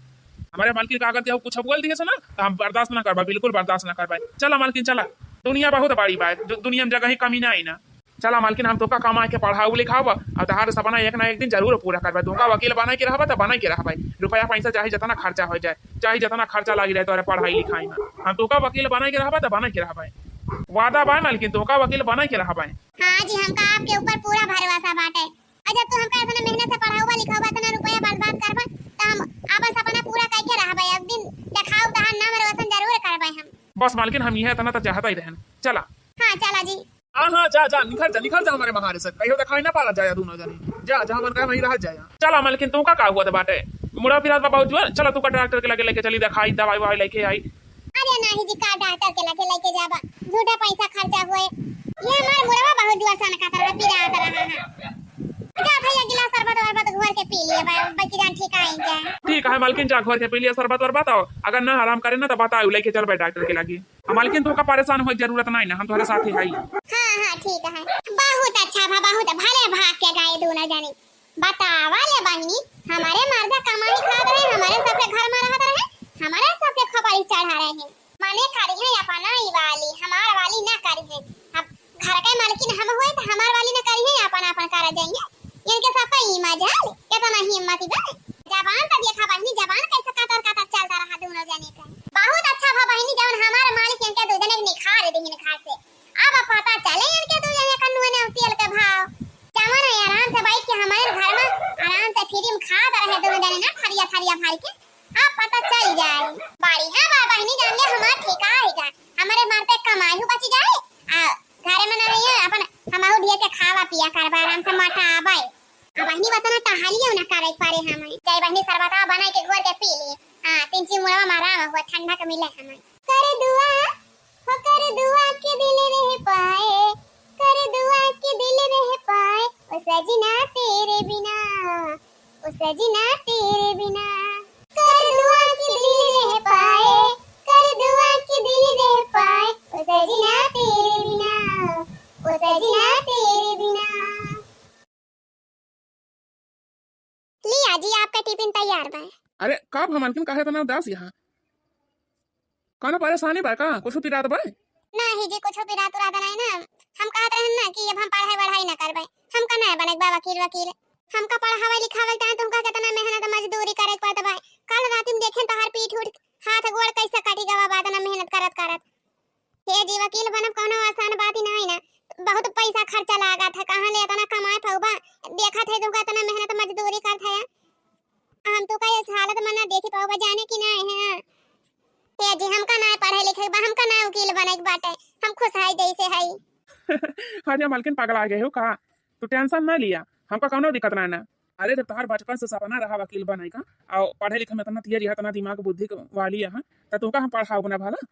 हमारे मालकिन का अगर केहू कुछ बोल दिए से ना तो हम बर्दाश्त ना करबे, बिल्कुल बर्दाश्त ना करबे। चला मालकिन चला, दुनिया बहुत बड़ी बा, जो दुनिया में जगह ही कमी ना आई ना। चला मालकिन, हम तोका कमा के पढ़ाऊ लिखाऊ, और तहार सपना एक ना एक दिन जरूर पूरा करबे। तोका वकील बनाए के रहबे तो बनाए के रहबे, रुपया पैसा चाहे जितना खर्चा हो जाए, चाहे जितना खर्चा लागी रहे तोरे पढ़ाई लिखाई में, हम तोका वकील बनाए के रहबे तो बनाए के रहबे। वादा बा मालकिन, तोका वकील बनाए के रहबे। हाँ जी, हमका आपके ऊपर पूरा भरोसा बाटे। अच्छा, तू हमका इतना मेहनत से पढ़ाऊबा लिखाऊबा, इतना रुपया बर्बाद करबा, तो हम आपन सपना पूरा करके रहबे। एक दिन देखाऊ तहार नाम रोशन जरूर करबे हम। बस मालकिन, हम यह इतना तो चाहता ही रहन। चला। हाँ चला जी। हाँ, हाँ, जा, जा, निखर जा, निखर जा हमारे महारे से। कहियो देखाई ना पाला जाया दोनों जने। जा, जा, हमारे कहे वहीं रह जाया। चला, मालकिन, तू का, का हुआ था बाटे? मुड़ा पिरात बा बहुत जोर। चला, तू का डॉक्टर के लगे लेके चली, देखाई, दवाई, ववाई लेके आई। अरे नहीं जी, का डॉक्टर के लगे लेके जाबा? झूठा पैसा खर्चा हुए। ये हमार मुड़वा बहुत जोर सन का तरह पिरात रहा है। जा, भैया, गिलास शरबत, वरबत घोर के पी लिए, बा-, बल्कि जान ठीक आई जाए। ठीक है, मालकिन, जा, घोर के पी लिया शरबत, वरबत, और अगर ना आराम करे ना, तो बताओ, लेके चलबे डॉक्टर के लगे। मालकिन, तोहका परेशान होए के जरूरत नहीं ना, हम तोहरे साथे हई। हाँ, हाँ, ठीक है। बहुत अच्छा भा, बहुत भले भाग के गए दोनों जने। बतावा ले बहिनी, हमारे मर्दा कमाई खात रहे, हमारे सबके घर में रहत रहे, हमारे सबके खपड़ी चढ़ा रहे। मने करी है अपना ही वाली, हमार वाली ना करी है। अब घर के मालकिन हम हुए तो हमार वाली ना करी है, अपन अपन करा जाइए। इनके सबका ई मजाल, कितना हिम्मत बा। जबान तो देखा बहिनी, जबान कैसे कतर कतर चलता रहा दोनों जने के। बहुत अच्छा भा बहिनी, जौन हमार मालिक इनके दू जने के निखार दिहिन घर से। अब पता चले इनके दू जने का नून और तेल के भाव। जवन है आराम से बैठ के हमारे घर में आराम से फ्री में खात रहे दोनों जने ना, थरिया थरिया भर के। अब पता चल जाए। बढ़िया बा बहिनी, जान ले हमार ठिका है का। दुआ के दिल रह पाए, कर दुआ के दिल रह पाए, ओ सजना तेरे बिना, ओ सजना तेरे बिना। कर दुआ के दिल रह पाए, कर दुआ के दिल रह पाए, ओ सजना तेरे बिना, ओ सजना तेरे बिना। लिया जी, आपका टिफिन तैयार बा। अरे, का भा मालकिन, काहे इतना उदास यहाँ? कौनो परेशानी बा का? कुछ पिरात बा? नाही जी, कुछ पिरात उरात नाही ना। हम कहत रहन ना कि अब हम पढ़ाई वढ़ाई ना करबे, हमका ना बने बा वकील वकील। हमका पढ़ावे लिखावे के टाइम तुमका कितना मेहनत मजदूरी करे के पड़त बा। कल रात में देखेन तोहार पीठ उठ, हाथ गोड़ कैसे कटी गवा बा इतना मेहनत करत करत। हे जी, वकील बनब कौनो आसान बात ही नाही ना, बहुत पैसा खर्चा लागत है, कहाँ ले इतना कमाए पउबा? देखत है तुमका इतना मेहनत मजदूरी करत है, हम तो का इस हालत में ना देखी पउबा, जाने कि नाही है। हे जी, हमका ना पढ़े लिखे बा, हमका ना वकील बने के बाटे, हम खुश है जैसे है। अरे मालकिन, पगला गए हो का? तू टेंशन ना लिया, हमका कौनो दिक्कत ना ना। अरे, जब तोहार बचपन से सपना रहा वकील बने का, और पढ़े लिखे में इतना तेज है, इतना दिमाग बुद्धि क-, वाली है, त तुमका हम पढ़ाओ ना भला?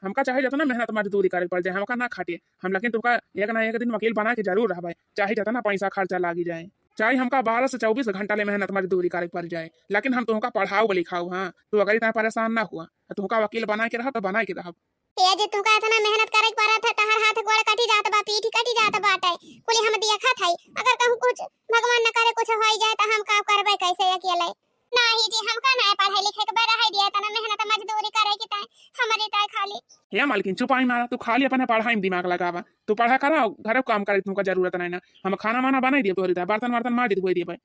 हमका चाहे जितना मेहनत मजदूरी करे पड़ जाए, हमका ना खाटे हम, लेकिन तुमका एक ना एक दिन वकील बना के जरूर रहबे, चाहे जितना पैसा खर्चा लागी जाए, चाहे हमका बारह से चउबीस घंटा ले मेहनत मजदूरी करे पड़ जाए, लेकिन हम तुमका पढ़ाओ लिखाओ। हाँ, तू अगर इतना परेशान ना हुआ, तुमका वकील बना के रहा तो बना के रहा। ए जी, तुमका इतना मेहनत करे के पड़त है, तहार हाथ गोड़ कटी जात बा, पीठ कटी जात बाटे, कुली हम देखत हई। अगर कहूँ कुछ भगवान न करे कुछ होई जाए त हम का करबे कैसे अकेले? नाही जी, हमका ना पढ़े लिखे के बे रहे दिया, इतना मेहनत मजदूरी करे की ताई, हमरे ताई खाली। हे मालकिन, चुपाई मारा, तू खाली अपने पढ़ाई में दिमाग लगावा, तू पढ़ा करा, घरे काम करे तुमका जरूरत नहीं ना, हम खाना वाना बनाई दिए तोहरी ताई, बर्तन वर्तन माज धोई दिए भाई,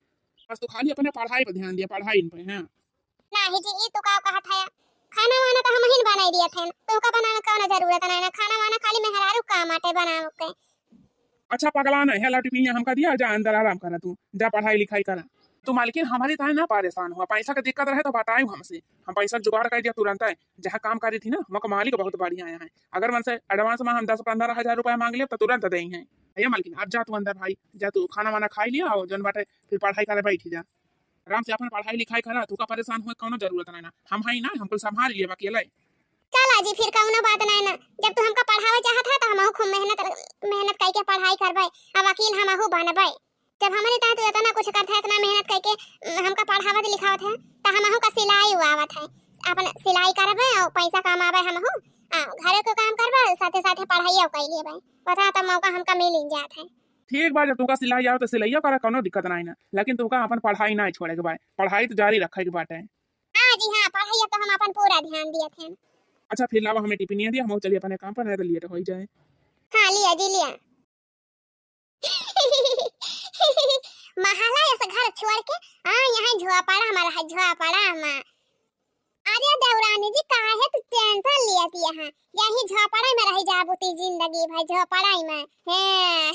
बस तू खाली अपने पढ़ाई पे ध्यान दिया, पढ़ाई पे, हाँ। नाही जी, ई तू का कहत है? खाना वाना तो हम ही बनाई दिया थे, तुमका बनावे कौनो जरूरत नहीं ना, खाना वाना खाली मेहरारू काम आटे बनावे के। अच्छा पगला ना है, लाठी पिया हमका दिया, जा अंदर आराम करा तू, जा पढ़ाई लिखाई करा। तू मालकिन हमारी ताई ना परेशान हुआ, पैसा का दिक्कत रहे तो बताई हमसे, हम पैसा जुगाड़ कर दिया तुरंत है। जहाँ काम करी थी ना, वहाँ का मालिक बहुत बढ़िया है, अगर मन से एडवांस में हम दस पन्द्रह हजार रुपया मांग लिया तो तुरंत देई हैं। भैया मालकिन, अब जा तू अंदर भाई, जा तू खाना वाना खाई लिया और जौन बाटे फिर पढ़ाई करे बैठी जा। आराम से अपन पढ़ाई लिखाई करा, तू का परेशान हुए कौनो जरूरत नहीं ना, हम हई ना, हम कुल संभाल लिए अकेले। चला जी, फिर कौनो बात नहीं ना, जब तू हमका पढ़ावे चाहत है तो हमहू खूब मेहनत, मेहनत करके पढ़ाई करबे, आ वकील हमहू बनबे। जब हमरे ताई तू इतना कुछ करत है, इतना मेहनत करके, उम, हमका पढ़ावत लिखावत है, तो हमहू का सिलाई उआवत है, अपन सिलाई करबे और पैसा कमाबे हमहू, आ, घरे को काम करबे, साथे साथे पढ़ाइयो कर लेबे, बता तो मौका हमका मिल ही जात है। ठीक बा, जब तुमका सिलाई आवे तो सिलाइयो करा, कौनो दिक्कत नहीं ना, लेकिन तुमका अपन पढ़ाई नहीं छोड़े के बा, पढ़ाई तो जारी रखे के बाटे। हाँ जी हाँ, पढ़ाई तो हम अपन पूरा ध्यान दिए थे। अच्छा फिर लावा हमें टिफिनिया दिया, हम चलिए अपने काम पर, नहीं तो लेट हो ही जाए। हाँ लिया जी लिया। महला ऐसा घर छोड़ के, हाँ यहाँ झोपड़ा हमारा है, झोपड़ा हमारा। अरे देवरानी जी, काहे तू टेंशन लियत यहाँ? यही झोपड़े में रह जाबू ती जिंदगी भर झोपड़े में। हैं।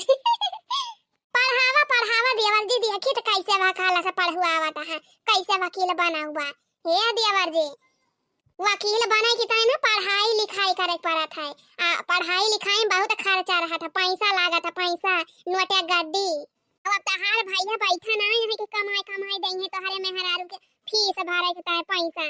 पढ़ावा, पढ़ावा देवर जी, देखी तो कैसे वह कहला से पढ़ुआवत है, कैसे वकील बनाऊ बा। हे देवर जी, वकील बने की ताई ना पढ़ाई लिखाई करे के पड़त है। आ, पढ़ाई लिखाई में बहुत खर्चा रहत है, पैसा लागत है, पैसा, नोटिया गड्डी। अब तहार भैया बैठा ना है कि कमाई कमाई देइहे तोहरे मेहरारू के फीस भरे के ताई पैसा।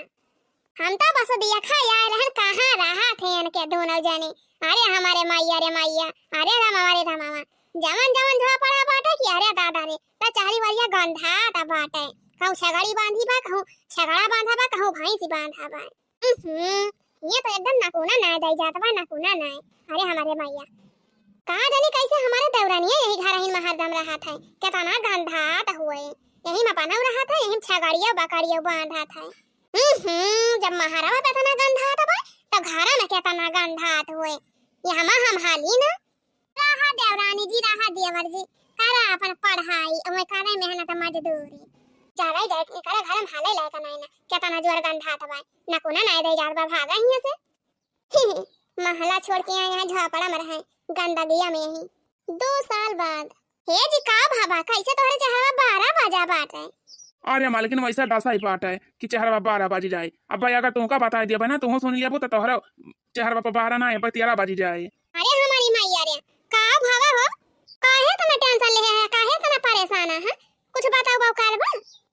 हम तो बस देखा आए रहन, कहाँ रहा थे इनके दोनों जने। अरे हमारे मैया रे मैया, अरे रामा रे रामा, जवन जवन झोपड़ा बाटे कि अरे दादा रे, त चारी वरिया गंधात बाटे। कहूँ छगड़ी बांधी बा, कहूँ छगड़ा बांधा बा, कहूँ भैंसी बांधा बा। उहुं, ये तो एकदम नकूना नाय दई जात बा, नकूना नाय। अरे हमारे मैया, का जानी कैसे हमारे देवरानिया यही घर ही में हरदम रहत है, केतना गंधात हुए। यही में बनऊ रहत है, यही में छगड़िया बकड़िया बांधत है। उहुं, जब महरवा पे इतना गंधात बा, तो घर में केतना गंधात हुए। ये हम, हम हाली ना। रहा देवरानी जी, रहा देवर जी, करा अपन पढ़ाई, ओमे करे मेहनत मजदूरी। जावे जाए के करे घर में हाले लायक नहीं ना, केतना जोर गंधात बा, नकूना नाय दे जात बा, भागा हियां से। महला छोड़ के यहाँ, यहाँ झोपड़ा में रहे, गंदगिया में ही। दो साल बाद, हे जी का भाबा, कैसे तोहरे चेहरा बारह बजा बाटे? अरे मालकिन, वैसा दशा ही बाटे कि चेहरा बारह बज जाए। अब भाई अगर तुमका बताई दिया ना, तुम सुन लिया तो तोहरा चेहरा पर बारह ना है, पर तेरह बज जाए। अरे हमारी मैया रे, का भावा हो? काहे इतना टेंशन ले है? काहे इतना परेशान है? कुछ बताओ बाऊ, का बा?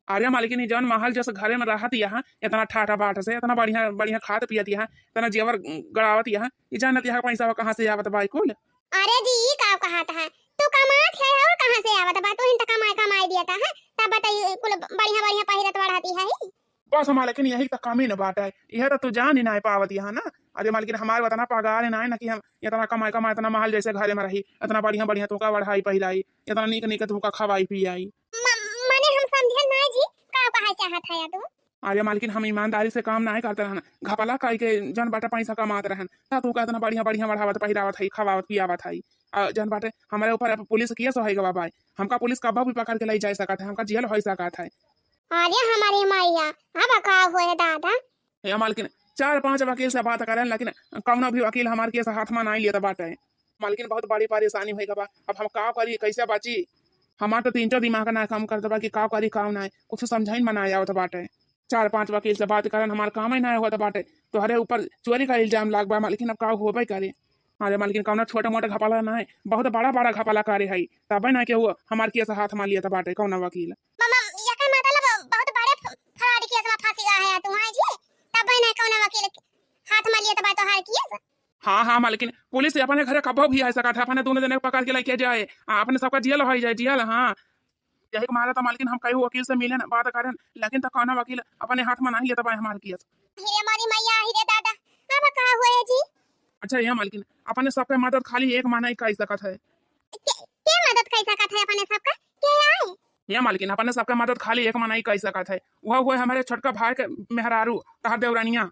अरे मालकिन, ई जौन महल जस घरे में रहत यहाँ, इतना ठाठा बाट से, इतना बढ़िया बढ़िया खात पियत यहाँ, इतना जेवर गड़ावत यहाँ, ई जानत यहाँ पैसा कहाँ से आवत बा ई कुल? अरे जी, ई का कहत है? तू कमात है और कहाँ से आवत बा? तू ही त कमाई कमाई दियत है, तब बताई कुल बढ़िया बढ़िया पहिरत बढ़ाती है। बस मालकिन, यही त कमी न बाटे, यह त तू जान ही नाय पावत यहाँ ना। अरे मालकिन, हमार उतना पगार नाय ना कि हम इतना कमाई कमाई, इतना महल जैसे घरे में रही, इतना बढ़िया बढ़िया तोका बढ़ाई पहिराई, इतना नीक नीक तोका खवाई पियाई। म-, माने हम समझे नाय जी, का कहे चाहत है तू? अरे मालकिन, हम ईमानदारी से काम नाय करत रहन, घपला कई के जौन बाटे पैसा कमात रहन, त तोका इतना बढ़िया बढ़िया बढ़ावत पहिरावत है, खवावत पियावत है। आ, जौन बाटे हमरे ऊपर अब पुलिस केस होई गवा बाय, हमका पुलिस कब्बो भी पकड़ के ले जा सकत है, हमका जेल होई सकत है। अरे हमारी मैया, अब का होए दादा? ए मालकिन, चार पांच वकील से बात करेन, लेकिन कौनो भी वकील हमार केस हाथ में नाय लेत बाटे। मालकिन, बहुत बड़ी परेशानी होई गवा, अब हम का करी, कैसे बची? हमार तो तीन चार दिमाग ना काम करत बा कि का करी, का नाय, कुछ समझाइन में नाय आवत बाटे। चार पांच वकील से बात करन, हमार काम ही नाय होत बाटे। तोहरे ऊपर चोरी का इल्जाम लाग बा मालकिन, अब का होबे करे? अरे मालकिन, कौनो छोटा मोटा घपला नाय, बहुत बड़ा बड़ा घपला करे है, तबे ना केहू हमार केस हाथ में लियत बाटे कौनो वकील। मामा, एकर मतलब बहुत बड़े फ-, फ्रॉड केस में फंसी गया है तू, हाँ जी? तबे ना कौनो वकील हाथ में लियत बा तोहार केस। हाँ हाँ मालकिन, पुलिस अपने घरे कब्बो भी आ सकत है, अपने दोनों जने पकड़ के लेके जाए, आ, अपने सबका जेल होई जाए, जेल। हाँ, यही के मारे तो मालकिन हम कई वकील से मिलेन, बात करेन, लेकिन तो कौनो वकील अपने हाथ में नाय लेत बा हमार केस। हे हमारी मैया, हे रे दादा, अब का हुए जी? अच्छा ये मालकिन, अपने सबके मदद खाली एक माने ही कर सकत है। के, के मदद कर सकत है अपने सबका? के आए? ये मालकिन, अपने सबके मदद खाली एक माने ही कर सकत है, वह हुए हमारे छोटका भाई के मेहरारू, तहार देवरानिया।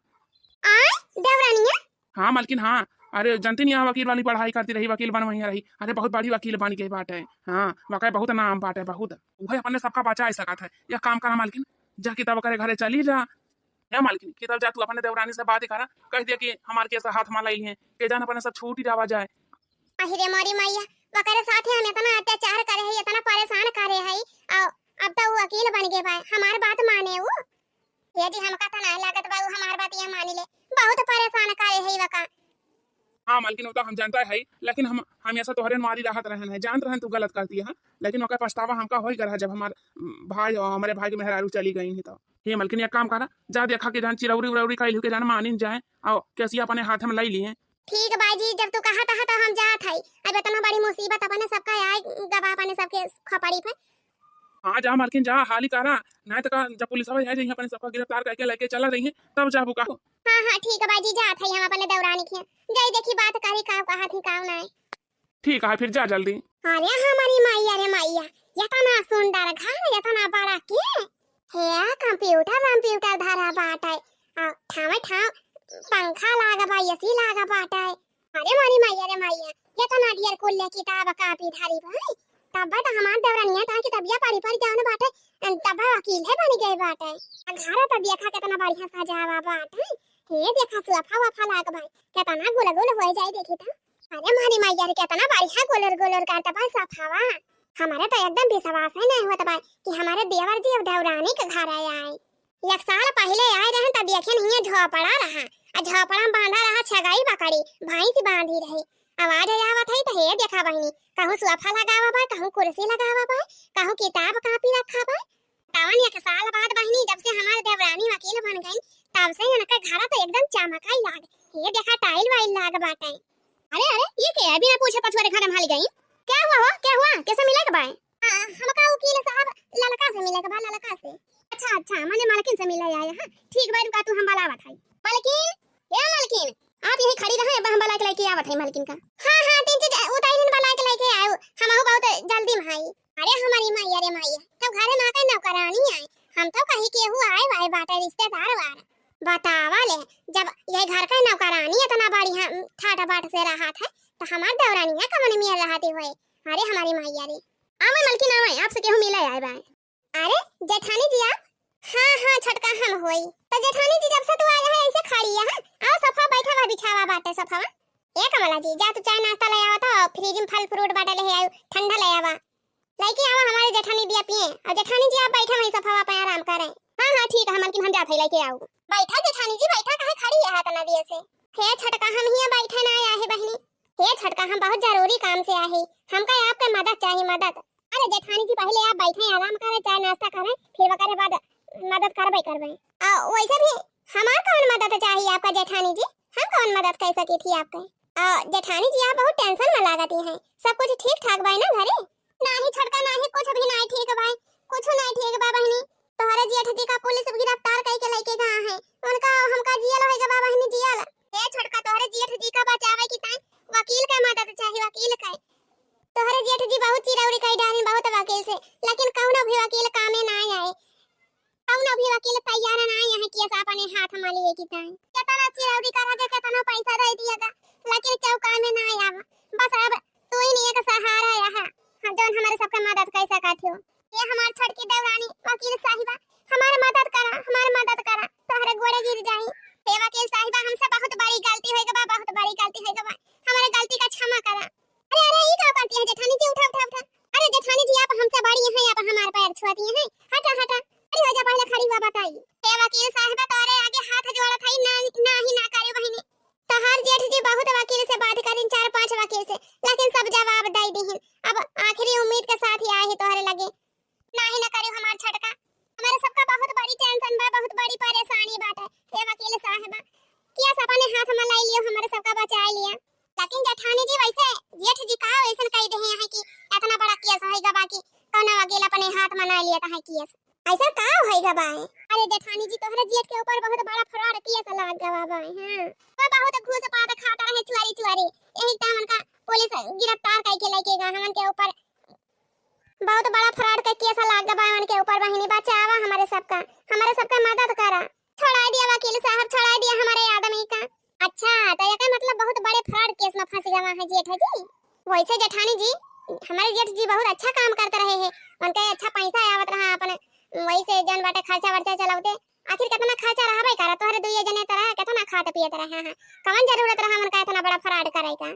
आए? देवरानिया? हाँ मालकिन, हाँ। अरे जनती नहीं, यहाँ वकील वाली पढ़ाई करती रही, वकील बनवैया रही। अरे बहुत बड़ी वकील बन गई बाटे। हाँ, वाकई बहुत नाम बाटे, बहुत। वही अपने सबका बचा सकत है। एक काम करा मालकिन, जा किताब करे घरे चली जा। हे मालकिन, किताब जा तू अपने देवरानी से बात करा, कह दिया कि हमार केस हाथ में ले लिए, के जान अपने सब छूट ही जावा जाए। अहि रे मोरी मैया, वकरे साथे हम इतना अत्याचार करे है, इतना परेशान करे है, और अब तो वो वकील बन गए बा, हमार बात माने वो। हे जी, हमका त नाय लागत बा, उ हमार बतिया मानी ले। बहुत परेशान करे है वका। हाँ मालकिन, वो तो हम जानता है, लेकिन हम हमेशा तोहरे मारी रहत रहन है, जानत रहन तू गलत करती है, लेकिन ओकर पछतावा हमका होई गया है, जब हमार, उम, भाई और हमारे भाई के मेहरारू चली गई है तो। हे मालकिन, एक काम करा, जा देखा के जान चिरौरी उरौरी कइल हो के जान मानिन जाए, और केसिया अपने हाथ में लाई लिए। ठीक बा जी, जब तू कहत है तो हम जात है। अब इतना बड़ी मुसीबत अपने सबका आए गवा, अपने सबके खपड़ी पे। हाँ, जा मालकिन, जा, हाली करा, नाहीं तो का, जब पुलिस वाले आ जाइए, अपने सबका गिरफ्तार करके लेके चला जाइए, तब जाबू का। हाँ, हाँ, ठीक बा जी, जात है हम अपने देवरानी के। जाई देखी बात करी, का कहा थी, का नाहीं। ठीक है, फिर जा जल्दी। अरे हमारी मैया रे मैया, इतना सुंदर घर, इतना बड़ा के? हे, कंप्यूटर, कंप्यूटर धरा बाटे, आ, ठावे ठाव पंखा लागा बा, एसी लागा बाटे। अरे मोरी मैया रे मैया, ये तो नाडियर कुल ले किताब कापी धरी भाई। तब तो हमार देवरानिया ता किताबिया पढ़ी पढ़ी जान बाटे, तब वकील है बन गए बाटे। आ घर तो देखा कितना बढ़िया सजावा बाटे। हे देखा सोफा वोफा लाग भाई, कितना गुल गुल हो जाए देखी तो। अरे मोरी मैया रे, कितना बढ़िया गुलर गुलर करता बा सोफावा। हमारे तो एकदम विश्वास ही नहीं होता बा कि हमारे देवर जी अब देवरानी के घर आए आए। एक साल पहिले आए रहन त देखेन हियाँ झोपड़ा रहा, आ झोपड़ा में बांधा रहा छगाई बकरी, भैंस बांधी रही। अब आज आवत है त हे देखा बहिनी, कहूँ सोफा लगावा बा, कहूँ कुर्सी लगावा बा, कहूँ किताब कापी रखा बा। तवन एक साल बाद बहिनी, जब से हमार देवरानी वकील बन गई, तब से इनका घर तो एकदम चमकाई लाग। हे देखा टाइल वाइल लाग बाटे। अरे अरे, ये के है? बिना पूछे पछुआरे घर में हाली गई। क्या हुआ हो? क्या हुआ? कैसे मिले के बाय? आ, हमका वकील साहब ललका से मिले के बा, ललका से। अच्छा अच्छा, माने मालकिन से मिले आए हैं। ठीक बा, रुका तू, हम बुलावत हई। मालकिन, ए मालकिन, आप यहीं खड़ी रहे, हम बुला के लेके आवत हई मालकिन का। हाँ हाँ, तीन चीज उताई दिन बुला के लेके आयो, हम बहुत जल्दी में हई। अरे हमारी माई, अरे माई, तब घरे में आके नौकरानी आए, हम तो कही केहू आए वाए बाटे रिश्तेदार वार। बतावा ले, जब ये घर का नौकरानी इतना बढ़िया ठाट बाट से रहत है, तो हमार देवरानिया कवन मियर रहती होए। अरे हमारी माई, अरे आवे मलकिन, आवे, आपसे केहू मिले आए बाय। अरे जेठानी जी आप? हाँ हाँ छोटका हम होई। तो जेठानी जी जब से तू आया है ऐसे खड़ी है, हाँ? आओ सोफा बैठा बा, बिछावा बाटे सोफावा। ए कमला जी जा तू चाय नाश्ता ले आवा तो, फ्रिज में फल फ्रूट बाटे ले आयो, ठंडा ले आवा। लेके आवा हमारे जेठानी दिया पिए, और जेठानी जी आप बैठा वहीं सोफावा पे आराम करें। हाँ हाँ ठीक है मलकिन हम जात है लेके आओ। बैठा जेठानी जी बैठा, काहे खड़ी है इतना देर से? हे छोटका हम हिया बैठे ना आया है बहिनी। हे छोटका हम बहुत जरूरी काम से आए हैं, हमका आपके मदद चाहिए मदद। अरे जेठानी जी, पहिले आप बैठे, आराम करे, चाय नाश्ता करे, फिर ओकरे बाद मदद करबे करबे। आ, वैसे भी हमार कौन मदद चाहिए आपका जेठानी जी? हम कौन मदद कर सकी थी आपके? आ, जेठानी जी, आप बहुत tension में लागती हैं। सब कुछ ठीक ठाक बाय ना घरे? नाही छोटका, नाही, कुछ भी नाही ठीक बाय, कुछ नाही ठीक बा बहिनी। तोहरे जेठ जी का पुलिस गिरफ्तार कई के लेके गवा है, उनका, हमका जियल होइगा बा बहिनी, जियल। ए छोटका, तोहरे जेठ जी का बचावे की ताई वकील के मदद चाही, वकील के। तोहरे जेठ जी बहुत चिरौरी कई डालिन बहुत वकील से, लेकिन कौनो भी वकील कामे ना आए, कौनो भी वकील तैयार ना आए हैं case अपने हाथ में लिए की ताई। कितना चिरौरी करा के कितना पैसा दे दिया गा, लेकिन केहू कामे ना आया। बस अब तू ही नहीं एक सहारा रहा, हाँ, जौन हमारे सबके मदद कर सकत हो। ये हमार छोटकी देवरानी वकील साहिबा, हमार मदद करा, हमार मदद करा, तोहरे गोड़े गिर जाई। हे वकील साहिबा, हमसे बहुत बड़ी गलती हो गवा, बहुत बड़ी गलती हो गवा, हमारे गलती का क्षमा करा। अरे, अरे, ई का करती है जेठानी जी? उठा, उठा, उठा। अरे जेठानी जी, आप हमसे बड़ी हैं, आप हमार पैर छुअती हैं? हटा, हटा। अरे हो जा, पहले खड़ी हुआ बताई। हे वकील साहिबा, तोरे आगे हाथ जोड़त हई, ना, ना ही ना करे बहिनी। तोहार जेठ जी बहुत वकील से बात करिन, चार पांच वकील से, लेकिन सब जवाब दे दीहिन। अब आखिरी उम्मीद के साथ ही आए ही तोहरे लगे। नाही न करियो हमार छोटका, हमारे सबका बहुत बड़ी tension बा, बहुत बड़ी परेशानी बाटे। हे वकील साहबा, case अपने हाथ में ले लियो, हमारे सबका बचाए लिया। लेकिन जेठानी जी, वैसे जेठ जी का वैसन कह दे हैं कि इतना बड़ा case होइगा बा कि कौनो वकील अपने हाथ में ना लिया है case? ऐसा का होइगा बा? अरे जेठानी जी, तोहरे जेठ के ऊपर बहुत बड़ा fraud case लाग गवा बा। हाँ, वो बहुत घूस पात खाता रहे चोरी चोरी, यही time उनका पुलिस गिरफ्तार करके लेके गवा हमन के ऊपर। बहुत बड़ा fraud के case लाग बा उनके ऊपर। बहिनी, बचावा हमारे सबका, हमारे सबका मदद करा। छोड़ा दिया वकील साहब, छोड़ा दिया हमारे आदमी का। अच्छा, तो एकर मतलब बहुत बड़े fraud case में फंस गवा है जेठ जी। वैसे जेठानी जी, हमारे जेठ जी बहुत अच्छा काम करते रहे हैं, उनके अच्छा पैसा आवत रहा अपने, वही से जौन बाटे खर्चा वर्चा चलावते। आखिर कितना खर्चा रहबे करा, तोहरे दुइये जने तो रहे, कितना खात पियत रहे हैं, कवन जरूरत रहा उनका इतना बड़ा fraud करे का?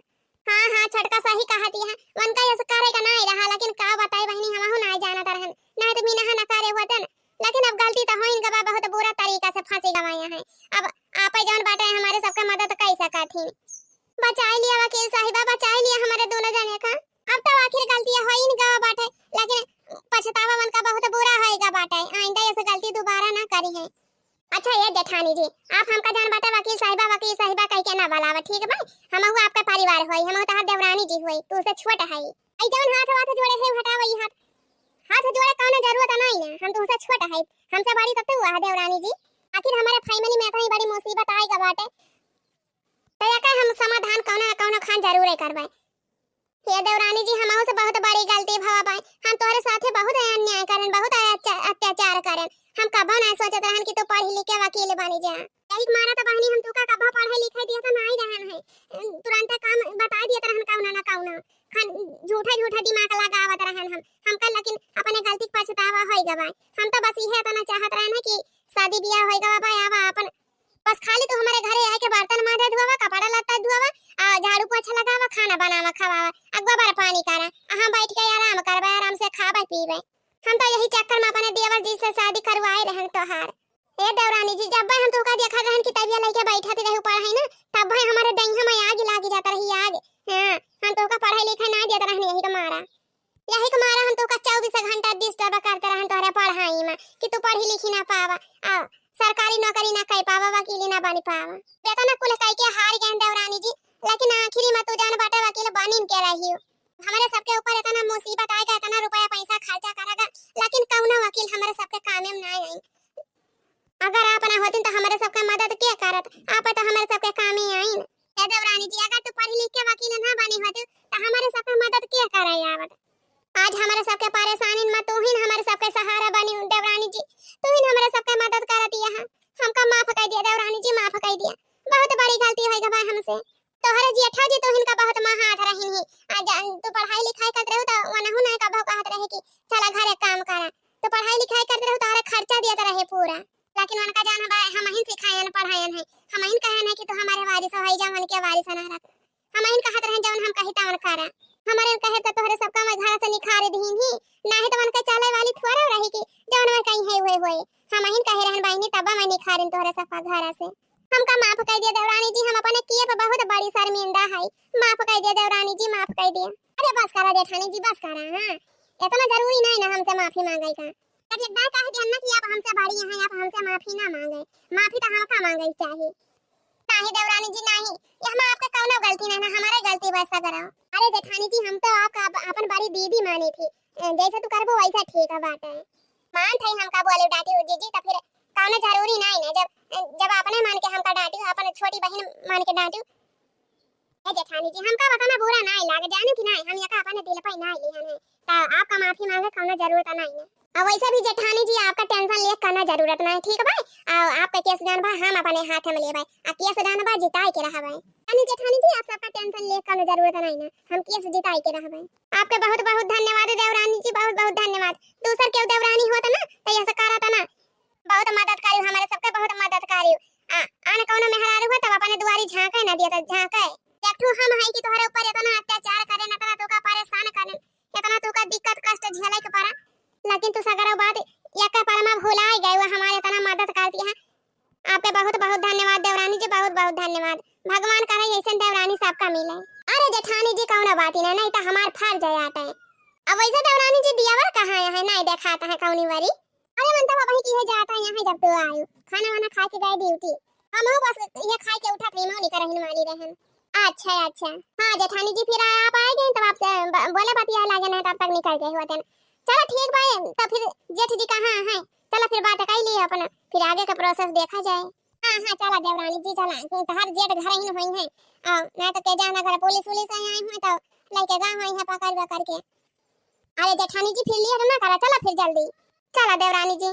हाँ, हाँ, छोटका सही कहती है, उनका ऐसे करे का नाई रहा, लेकिन का बताई बहिनी, हमहू नाई जानत रहन, नाई तो मीना ना करे होतन। लेकिन अब गलती तो होइन गवा, बहुत बुरा तरीका से फंसी गवा है। अब आपे जौन बाटे हमारे सबके मदद कर सकत ही। बचाई लिया वकील साहिबा, बचाई लिया हमारे दोनों जने का। अब तो आखिर गलतियाँ होइन गवा बाटे, लेकिन पछतावा उनका बहुत बुरा होएगा बाटे। आइंदा ऐसे गलती दोबारा ना करी है। अच्छा ये जेठानी जी, आप हमका जौन बाटे वकील साहिबा, वकील साहिबा कह के ना बुलावा, ठीक बा? हमहू आपका परिवार होई, हमहू तोहार देवरानी जी होई, तू से छोट है। आई जौन हाथ वाथ जोड़े है, हटावा ई हाथ। हाथ जोड़े कौनो जरूरत नहीं है, हम तुमसे छोट है, हमसे बड़ी तो तू है देवरानी जी। आखिर हमारे family में इतनी बड़ी मुसीबत आएगा बाटे, तो एकर हम समाधान कौनो न कौनो खान जरूरे करबे। हे देवरानी जी, हमहू से बहुत बड़ी गलती भवा बाई। हम तोहरे साथे बहुत अन्याय करन, बहुत अत्या-, अत्याचार करन। हम कबो ना सोचत रहन कि तू पढ़ी लिख के वकील बनी जा। यही के मारा तो बहिनी हम तुका कबो पढ़े लिखे दिया तो नाई रहन है। तुरंत काम बता दिया रहन कौनो ना कौनो। खान झूठा झूठा दिमाग लगावत रहन हम। हमका लेकिन अपने गलती के पछतावा होई गवा। हम तो बस इहे इतना चाहत रहन है कि शादी बियाह होई गवा बा, अब अपन बस खाली तू हमारे घरे आए के बर्तन मांजे धोवा, कपड़ा लत्ता धोवा, आ झाड़ू पोछा लगावा, खाना बनावा, खवावा, आ गोबर पानी करा, आ हम बैठ के आराम करबे, आराम से खाबे पीबे। हम तो यही चक्कर में अपने देवर जी से शादी करवाए रहन तोहार। ए देवरानी जी, जब हम तुका देखत रहन कि तबिया लेके बैठत रहू पढ़ाई ना, तब भाई हमारे दहिया में आग लाग जात रही, आग। हाँ, हम तुका पढ़ाई लिखाई ना देत रहन यही के मारा। यही के मारा हम तोका चउबीस घंटा disturb करते रहन तोहरे पढ़ाई में कि तू पढ़ी लिखी ना पावा, आ सरकारी नौकरी ना कर पावा, वकीली ना बन पावा। इतना कुल कह के हार गए देवरानी जी, लेकिन आखिरी में तू जान बाटे वकील बनिन के रही हो। हमारे सबके ऊपर इतना मुसीबत आएगा, इतना रुपया पैसा खर्चा करेगा, लेकिन कौनो वकील हमारे सबके कामे में ना आई। अगर आप ना होतिन तो हमारे सबके मदद के करत, आप तो हमारे सबके कामे आइन। ए देवरानी जी, अगर तू पढ़ी लिख के वकील ना बनी होती तो हमारे सबके मदद के करे आवत? आज हमारे सबके परेशानी में तू ही हमारे सबके सहारा बनी देवरानी जी, तू ही हमारे सबके मदद करती है। हमका माफ कर दिया देवरानी जी, माफ कर दिया, बहुत बड़ी गलती हो गई हमसे। तोहरे जेठा जी तू इनका बहुत महात रही ही। आ जा, तू पढ़ाई लिखाई करत रहू तो वनहु ना कबो कहत रहे कि चला घरे काम करा। तू पढ़ाई लिखाई करत रहू, तोहरे खर्चा दियत रहे पूरा। लेकिन उनका जान बा, हम ही सिखायन पढ़ायन है, हम ही कहन है कि तू हमारे वारिस हो, जा मन के वारिस ना रख। हम ही कहत रहे जौन हम कही तवन करा। हमारे कहे तो तोहरे सबका मैं घर से निखारे दीन ही, नाही तो उनके चले वाली थोड़ा रही कि जौन मैं कही है हुए हुए। हम ही कहे रहन बहिनी तब मैं निखारिन तोहरे सबका घर से। हमका माफ कर दिया देवरानी जी, हम अपने किए पे बहुत बड़ी शर्मिंदा है। माफ कर दिया देवरानी जी, माफ कर दिया। अरे बस करा जेठानी जी, बस करा। हाँ, इतना जरूरी नहीं ना हमसे माफी मांगे का। जब एक बार कह दिया ना कि आप हमसे बड़ी हैं, आप हमसे माफी ना मांगे, माफी तो हमका मांगे चाहिए। नहीं देवरानी जी, नहीं, ये हम आपका कौनो गलती नहीं ना, हमारे गलती बस सगरो। अरे जेठानी जी, हम तो आपका अप-, अपन बड़ी दीदी मानी थी, अ, जैसे तू करबो वैसा ठीक है बात है। मान थे हमका बोले डांटी जीजी, तो फिर कौनो जरूरी नहीं ना, जब, जब अपने मान के हमका डांटी, अपन छोटी बहन मान के डांटी। ए जेठानी जी, हमका बताना बुरा ना लागे, जाने कि नहीं, हम यका अपने दिल पे ना लिहन है, तो आपका माफी मांगे कौनो जरूरत नहीं है। और वैसे भी जेठानी जी, आपका टेंशन लिए कौनो जरूरत नहीं, ठीक बा? और आपका केस जान बा हम अपने हाथ में लेबे, आ केस जान बा जिताए के रहबे। यानी जेठानी जी, आप सबका टेंशन लिए कौनो जरूरत नहीं ना, हम केस जिताए के रहबे। आपके बहुत बहुत धन्यवाद देवरानी जी, बहुत बहुत धन्यवाद। दूसर केहू देवरानी होत ना तो ऐसा करत ना, बहुत मदद करियो, हमारे सबके बहुत मदद करियो। आ, आन कौनो मेहरारू हो तब अपने दुआरी झांके ना दिया, तो झांके। एक ठू हम है कि तोहरे ऊपर इतना अत्याचार करें, इतना तोका परेशान करें, इतना तोका दिक्कत कष्ट झेले के पड़ा, लेकिन तू सगरो बात एक परमा भुलाए गए, वो हमारे इतना मदद कर दिया। आपके बहुत बहुत धन्यवाद देवरानी जी, बहुत बहुत धन्यवाद। भगवान करे ऐसे देवरानी सबका मिले। अरे जेठानी जी, कौनो बात ही ना, नहीं तो हमार फर्ज है आटे। अब वैसे देवरानी जी दियावर कहाँ है, नहीं देखाता है कौनी वरी। अरे मन तो वही की है जाता है यहाँ जब तो आयो, खाना वाना खा के गए ड्यूटी। हम बस ये खा के उठा थे, मौनी करहिन माली रहन। अच्छा अच्छा, हाँ जेठानी जी, फिर आप आए गए तब आपसे ब-, बोले बतिया लागे ना, तब तक निकल गए होते ना। चलो ठीक भाई, तो फिर जेठ जी कहाँ है? चलो फिर बात कर लिए अपना, फिर आगे का प्रोसेस देखा जाए। हाँ हाँ, चला देवरानी जी, चला, तोहर जेठ घर ही होई है, आ, नहीं तो के जाना घर पुलिस उलिस आई हुई तो लेके गा हुई है पकड़ पकड़ के। अरे जेठानी जी, फिर लिए ना करा, चला फिर जल्दी। चला देवरानी जी,